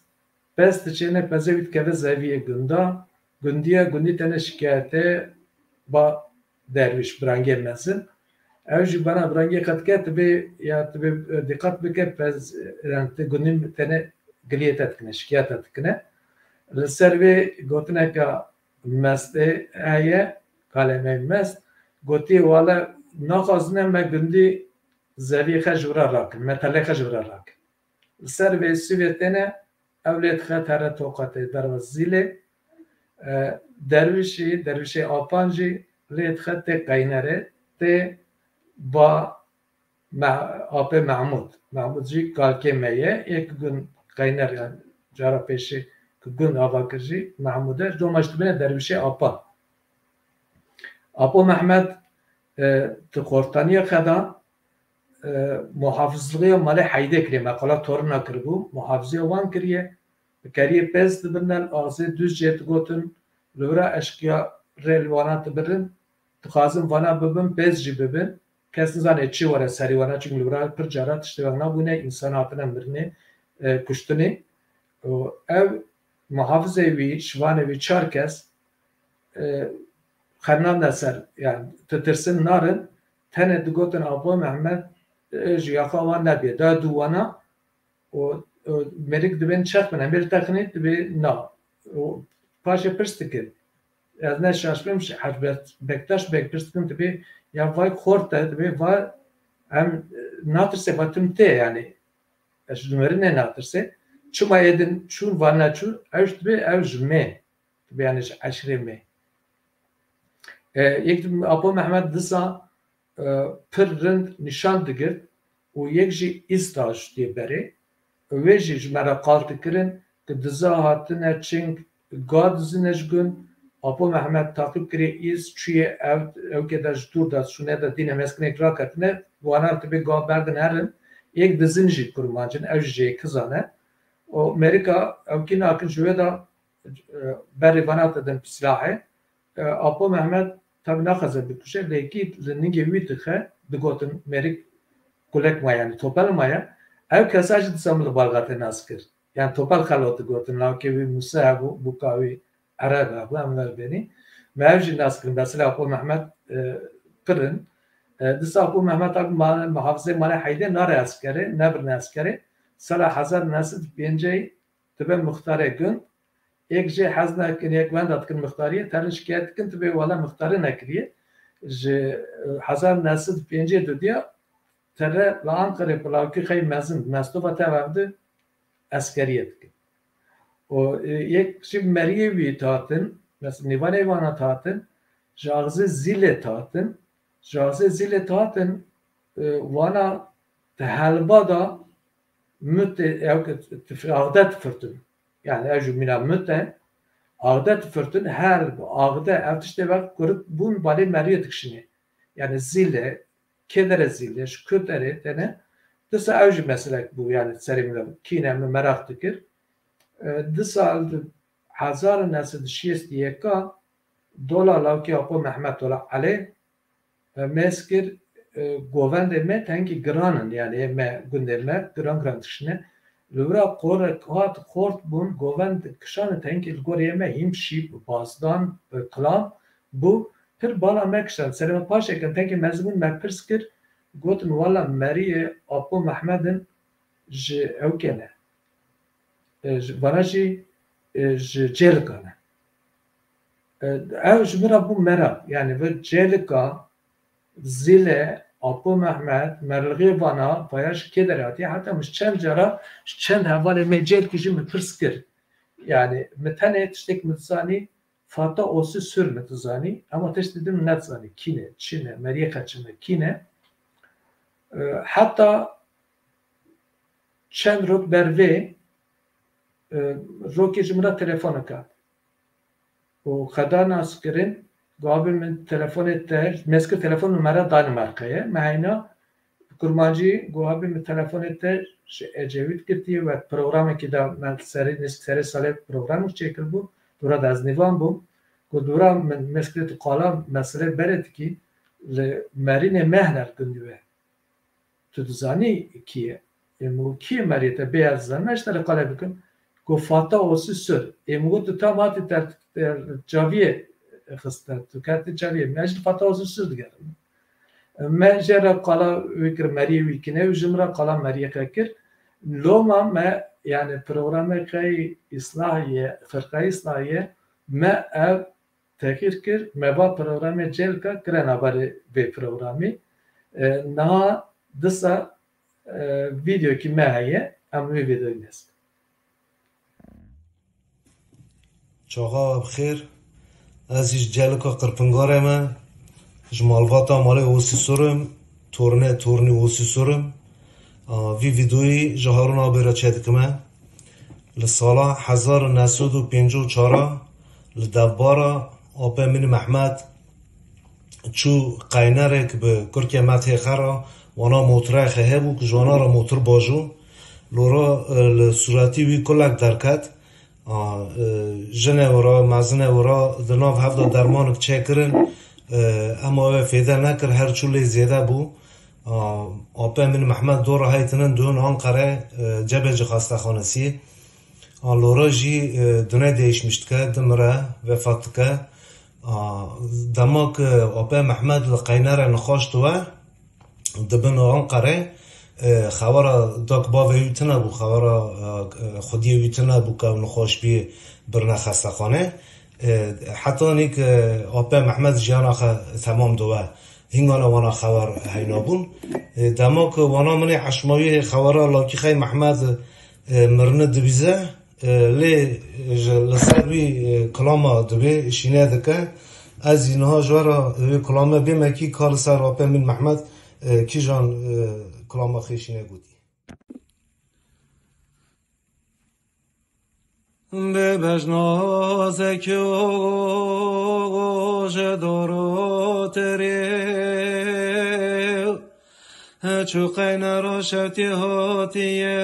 pez diçêne, pezê wî dikeve zeviyê gunda. Gundiya gundî tene şikayetê ba Dervîş, birangê mezin. Ew jî bana birangê xwe dike, tu bê, ya tu bê, e, dîqet bike, pez, e, yani tu gundî tene giliyê te dikine, şikayet te dikine. Li ser vê gotineke Mestê heye, kalemê Mest, gotiye, wale naxwazine me gundî zeviyê xwe ji wira rakin, metelê xwe ji wira rakin. Li ser vê sivê têne, ew lê dixe tere toqatê derva zîlê. E, dervişî, dervişê Apan jî lê dixe tê qeynerê, tê ba Me-, Apê Mehmûd. Mehmûd jî kalkê me ye. Yek gund qeyner, yani cara pêşî ku gund ava kir jî Mehmûd e. Doma jî dibêne dervişê Apan. Apo Mehmed, e, di xortaniya xwe de, e, muhafizliya malê Heydê kirê, me qala torina kiribû, muhafiziya wan kiriye, bi keriyê pez dibirne, li azê Dûzcê digotin, li wira eşqiya rê li wana dibirin, dixwazin vana bibin, pez jî bibin. Kes nizane çi were serî wana, çimkî li wira pir cara tiştê weng nabûne, însan hatine mirinê, e, kuştinê. Û ev muhafizê wî, şivanê wî çar kes, e, xernandine ser, yani, ditirsin narin, tenê digotin Apo Mehmed, e, ji yaxa wan nebîye. Da dû wana, û, û mêrik dibên çex bin, em bê li texinê dibê na. Û paşê pirs dikin. Ez ne şaş bim, Hec Be-, Bektaş Beg pirs dikin, dibê ya vay xort e, dibê va em, e, natirse, va tim tê, yani. Ez ji mirinê natirse. Çima êdin çûn, van neçûn, ew jî dibê ew ji me. Dibê yani ji eşrê me. E, yek din Apo Mehmed disa, e, pir rind nîşan digirt û yek jî îz daştiye berê. Wê jî ji me re qal dikirin, ki diza hatine çing ga dizine ji gund. Apo Mehmed taqîb kiriye îz, çûye ev, ewkê de ji dûr de şûne de dîne meskinek raketine, wana dibê ga berdin herin. Yek dizin jî kurmancin, ew jî jê kizan e. Û mêrika ewkî nakin ji wê de e, berê vana te din silahê. E, Apo Mehmet tabi naxwaze bikuje, lê kî li ningê wî dixe, digotin mêrik kulek ma, yani topel ma ye. Ew kesa jî disa min li balga te nas kir. Yani topel xelot digotin, lawkê wî Mûse hebû, bûka wî Ereb hebû, em ver bênî. Me ev jî nas kirin, mesela Apo Mehmet, e, kirin. E, disa Apo Mehmet abi ma-, muhafizê mane Heydê nare eskerê, nebirine eskerê. Sala hezar neh sed û pêncî dibe muxtarê gund. Yek jê hez nakin, yek wenda dikin muxtariyê, terin şikayet dikin, tu bê wala muxtarê nekiriye. Ji, e, hezar neh sed û pêncî û du diya tere li Anqerê bi lawkî xey mezin, mestova tev ev di eskeriyê dikin. Û, e, yek jî meriyê wî tatin, mes-, nîvanê wana tatin, ji axzê zîlê tatin, ji axzê zîlê tatin, e, wana di helba da mutê, ew ke tif-, axde difirtin. Yani ew jî mîna mut e, axde difirtin, helb, axde, ev tiştê ve kurit bûn balê meriyê dikişinê. Yani zîle, kê dere zîle, ji ku derê tene, disa ew jî meselek bû, yani serê min de kîne min meraq dikir. E, disa li hezar û neh sed û şêst û yeka dola lawkê Apo Mehmet Dola Elê, e, mêz kir, e, govendê me tengî giran in, yani ê me gundê me giran giran dişine. Li wira qorek hat xort bûn, govend kişanê tengî li gorê me hîm şîp, bazdan, e, kilam bû. Pir bala me kişand. Serê me paşekin tengî mezin bûn, me pirs kir, gotin, wala meriyê Apo Mehmedin ji ew kene. E, ji, vana jî, e, ji Cêlika ne. E, ev ji min re bû meraq. Yani ve Cêlika, Zîle, Apo Mehmed, merlixê vana, vaya ji kê derê hatiye? Heta min ji çend cara, ji çend hevalê me Cêlikî jî min pirs kir. Yani min tenê tiştek min dizanî, Fata Osî Sûr min dizanî, ama tiştê din min nedizanî. Kî ne, çi ne, meriyê xeçin e, kî ne? E, heta çend rok ber vê, e, rokê ji min re telefonek hat. Û xeda nas kirin, go abê min telefonê te, mêz kir telefon numara Danimarkayê. Me heyna bi kurmancî go abê min telefonê te ji Ecevît girtiye, wek programekî de me serê nêz-, serê salê programek çêkiribû, dora de ez nîvan bûm. Go dora min mêz kirê tu qala meselê berê dikî, li merînê me hene li gundî we. Tu dizanî kî ye? Ê min got, kî ye meriyê te? Bê ez zanî, ez ji te re qale bikim. Got, Fata Osî Sûr. Ê min got, tu tam hatî te, te çaviyê xiste, tu ketî çaviyê. Min, ez jî Fata Osî Sûr digerim. Me jê re qala wî kir, meriyê wî kî ne, û ji min re qala meriyê xwe kir. Loma me, yani programê xey îslahiyê, firqeyê îslahiyê, me ev tehqîr kir, me va programê Cêlika kire navberê vê programî. E, niha disa, e, vîdeokî me heye, em wê vîdeoyê nêz. Çaxa we bi xêr. Ez jî ji Cêlika Qirpingarê me. Ji malbata malê Osî Sûr im. Tornê tornî Osî Sûr im. A, vî vîdeoyî ji Harûn abê re çêdikime. Li sala hezar û neh sed û pêncî û çar a li devbara apê min Mehmet çû qeynerek bi kurkê me têxe re, wana motirê xwe hebû ku ji wana re motir bajû. Lora, e, li sûretî wî kulek derket. A, e, jinê wira, mezinê wira di nav hev de dermanek çêkirin, e, ema wê fêde nekir, her çû lê zêde bû. A, apê min Mehmet dora hey tinin dihûn Anqere, e, cebê ji xestexanesiyê. A, lora jî, e, dune değişmiş dike, dimire, vefat dike. A, dema ku apê Mehmet li qeynere nixaş diwe, di bin Anqerê, e, xewara dok bavê wî tune bû, xewara, e, xwediyê wî tune bû ku ew nixweş bî birine xestexane. E, heta nîk, e, apê Mehmed jiyana xwe temam diwe. Hingana wana xewar heyna bûn. E, dema ku wana minê eşmawiyê xewara lakî xey Mehmed, e, mirine dibîze, E, lê ji, li ser wî, e, kilama dibê şîne dike. Ez jî niha ji we re wê kilame bême kî ka li ser apê min Mehmed, e, kîjan, e, kilama xê şîne gotî. Bê bejna zekî û ji dor û terê. Çû qeyne roşewtî hotiye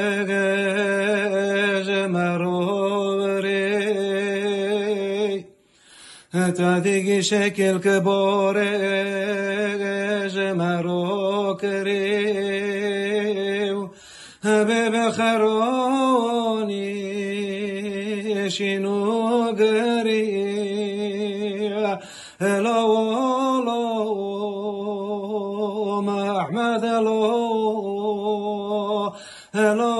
ji me ro verê. Heta dîgî şekil ki borê ji me ro kirî û bê bi xeronî şîn û girî. Elo, elo, Mehmed, elo, elo,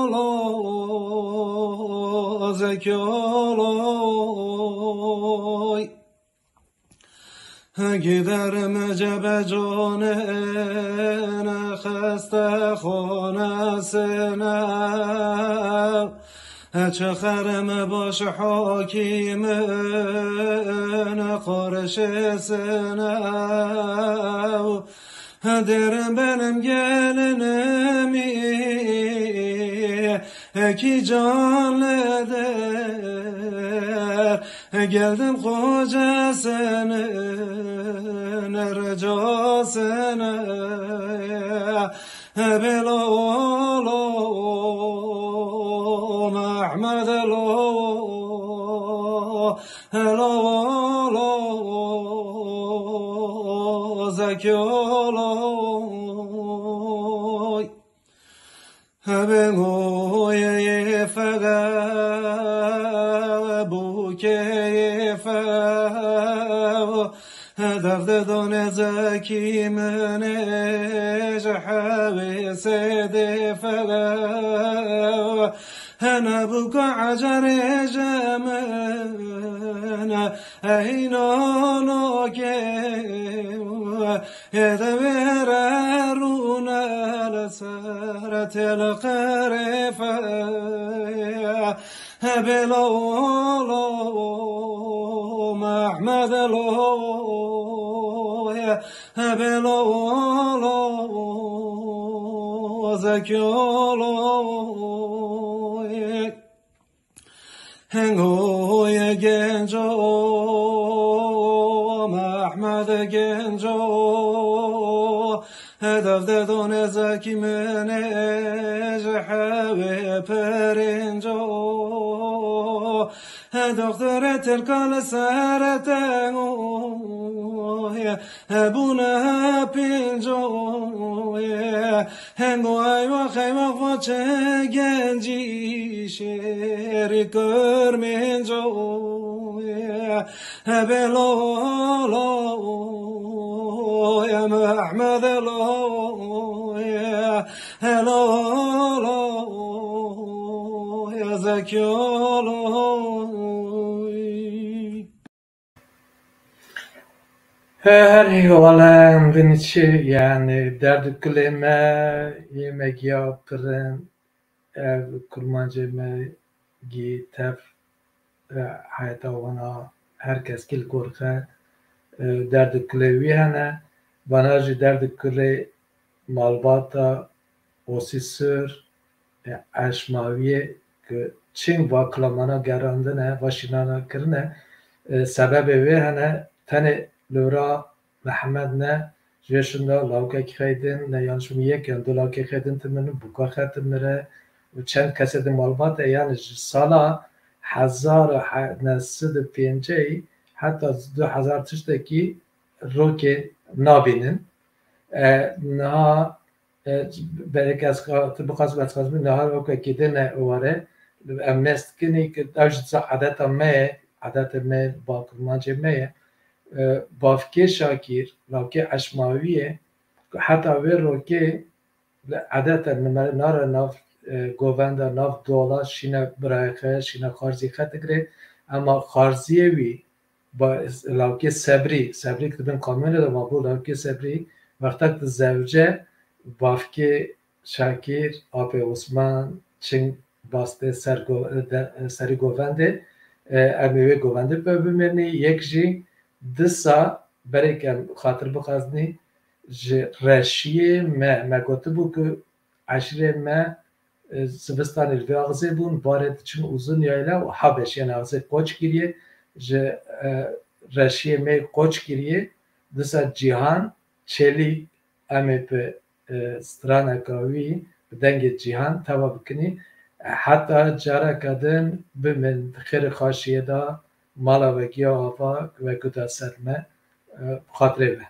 elo, Zekî, elo, giderim cebe conê xeste xonasine. Çi xerim baş hakîmin qorşesine. Derim benim gelinimi ki canlıdır. Geldim kocasının ricasına. Bilal, Mehmed, Elo, elo, Zekî, elo. Hebê goyê fexe, bûkê fexe, Dev de donê Zekî min ê ji hewê sêdê fexe. Hene bûka ecerê ji min heyna nake. Yê devê re rûne li ser têl qirêfe. Hebê lo, lo, Mehmed lo, hebê lo, lo, Zekî lo. Hengo ye genco, Mehmed genco, Dev de donê Zekî min ê ji hewê pirinco. Doktorê Tirka li ser tengo ye, hebûne pênco ye. Hengo eywa xeywa xwe çi gencî şêrî kirmênco ye. Hebê lo, lo, ya Mehmed lo, ya, he lo, lo, ya Zekî lo. He, her hêwala em bin çi, yani, derd û kulê me, yê me giya pirin, ev kurmancê me gî tev, e, heyeta wana her kes kil gorxe, e, derd û kulê wî hene. Vana jî derd û kulê malbata Osî Sur, e, Eşmawiyê ki çin va kilamana gerandine, va şînana kirine, e, sebebê wê hene, tenê lora Mihemed ne, ji vê şinda lawkek xeydin, ne yanlış bim yek yan du lawkek xeydin timir, bûka xe timire û çend kesê di malbat e, yani ji sala hezar û neh sed û pêncî heta du hezar tiştekî rokê nabînin. E, niha, e, berek ez ka-, tu bixwazî, ez xwazim niha wekî din e were, em nest kinî ki ew jî disa edeta me ye, edeta me, bakurmancê me ye. E, bavkê Şakîr, lawkê Eşmawiyê, ku heta wê rokê li edeta nimere nare nav, e, govenda, nav dola şîne birayê xe, şîne xarzî xe digre, ema xarziyê wî, ba, lawkê Sebrî, Sebrî ki di bin kamyonê de ma bû lawkê Sebrî, wextek di zewce, bavkê Şakîr, apê Osman, çing bastê ser go-, de, serî govendê, e, em ê wê govendê bi bimênî, yek jî disa berêk em xatir bixwazinî, ji reşiyê me, me gotibû ku eşîrê me, e, zivistanê li vê axizê bûn, barê diçin Uzun Yayla û Habeş, yani axizê Qoçgiriyê, ji, e, reşiyê me Qoçgiriyê, disa Cîhan Çelîk, em ê bi, e, straneka wî, bi dengê Cîhan teva bikinî. E, heta careke din bimên di xêr û xaşiyê de, mala we giya ava ku we guda ser me, e, bi xatirê we.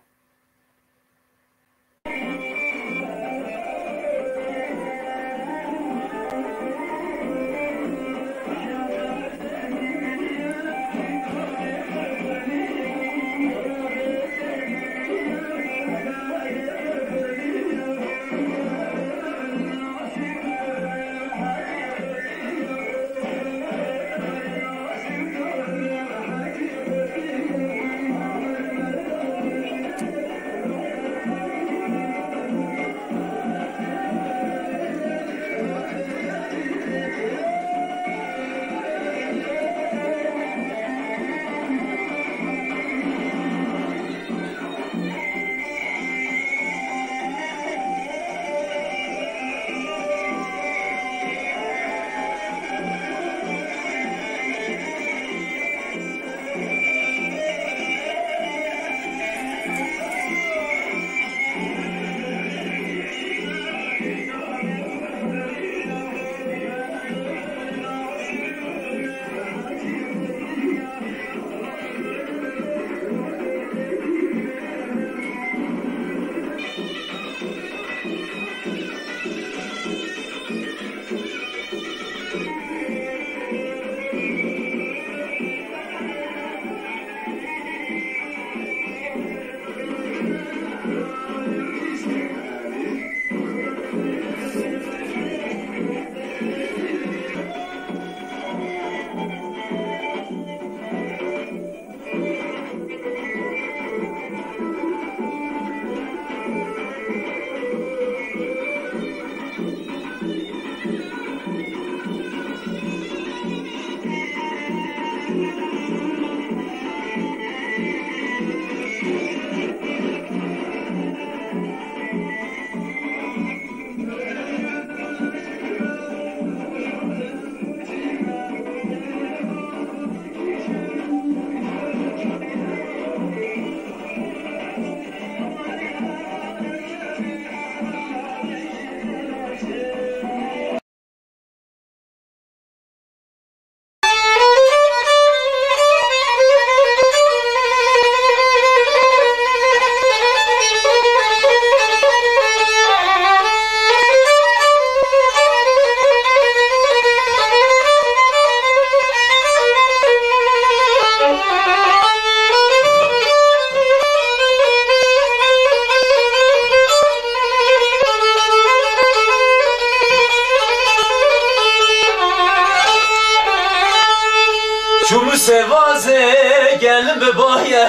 Çûm sevazê gelin bi baye,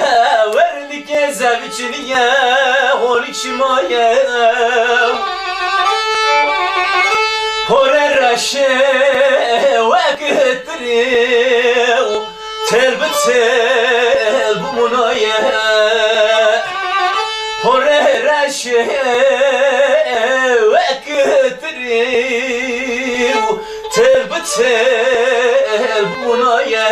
werlikê zevçiniye, holik şimaye. Hore reşê wek tirî û têl bi têl bû munaye. Hore reşê wek tirî û têl bi têl bûnaye.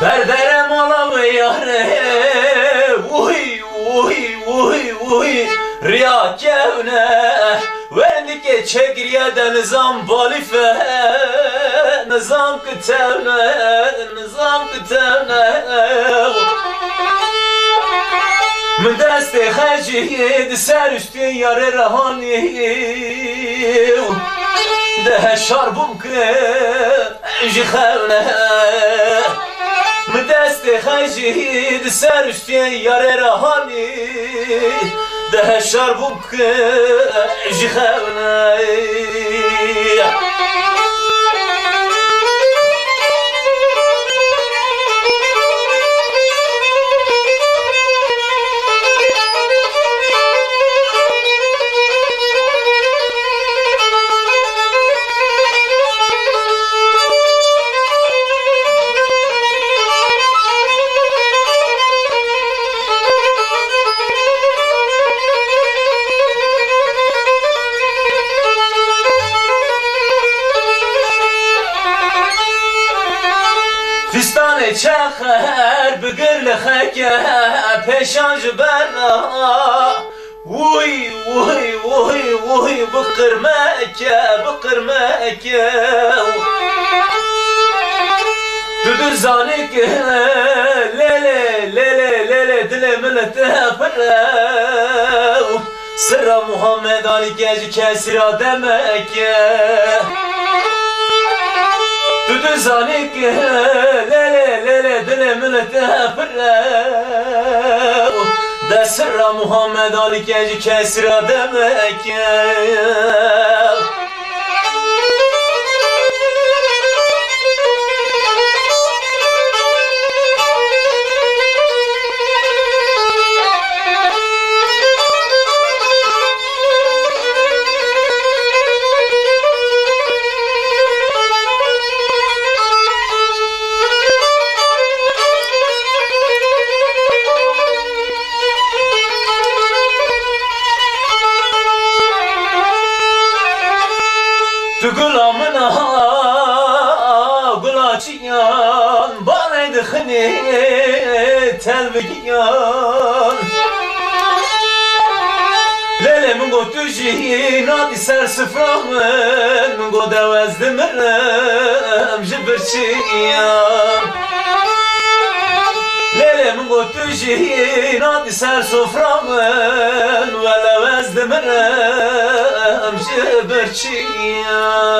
Berdere mala wê yare, wuy, wuy, wuy, wuy, riya kewne. Wendikê çekiriye de nizam balîfe, nizam ki tewne, nizam ki tewne. Min destê xecî di ser ustê yarê re hanî, de heşar bûm ki ji xewne. Min destê xecî di ser ustê yarê re hanî, de heşar bûm ki ji xewne. Fistanê çexer bigir li xeke pêşan ji ber re. Wuy, wuy, wuy, wuy, bi qirmeke, bi qirmeke. Tu dizanî ki lê lê, lê lê, lê lê, dilê min li te pir e. Sirra Muhammed Alî ke ji kesî ra demeke. Tu dizanî ki lê lê, lê lê, dilê min li te pir e. De sirra Muhammed Alî ke ji kesî ra demeke. Tu gula min a, gula çiyan, balê dixinê telvigiyan. Lê lê min got tu jî nadî ser sifra min, min got ew ez dimirim ji birçiyan. Lê lê min got tu jî nadî ser sofra min, wele ez dimirim ji birçiyan.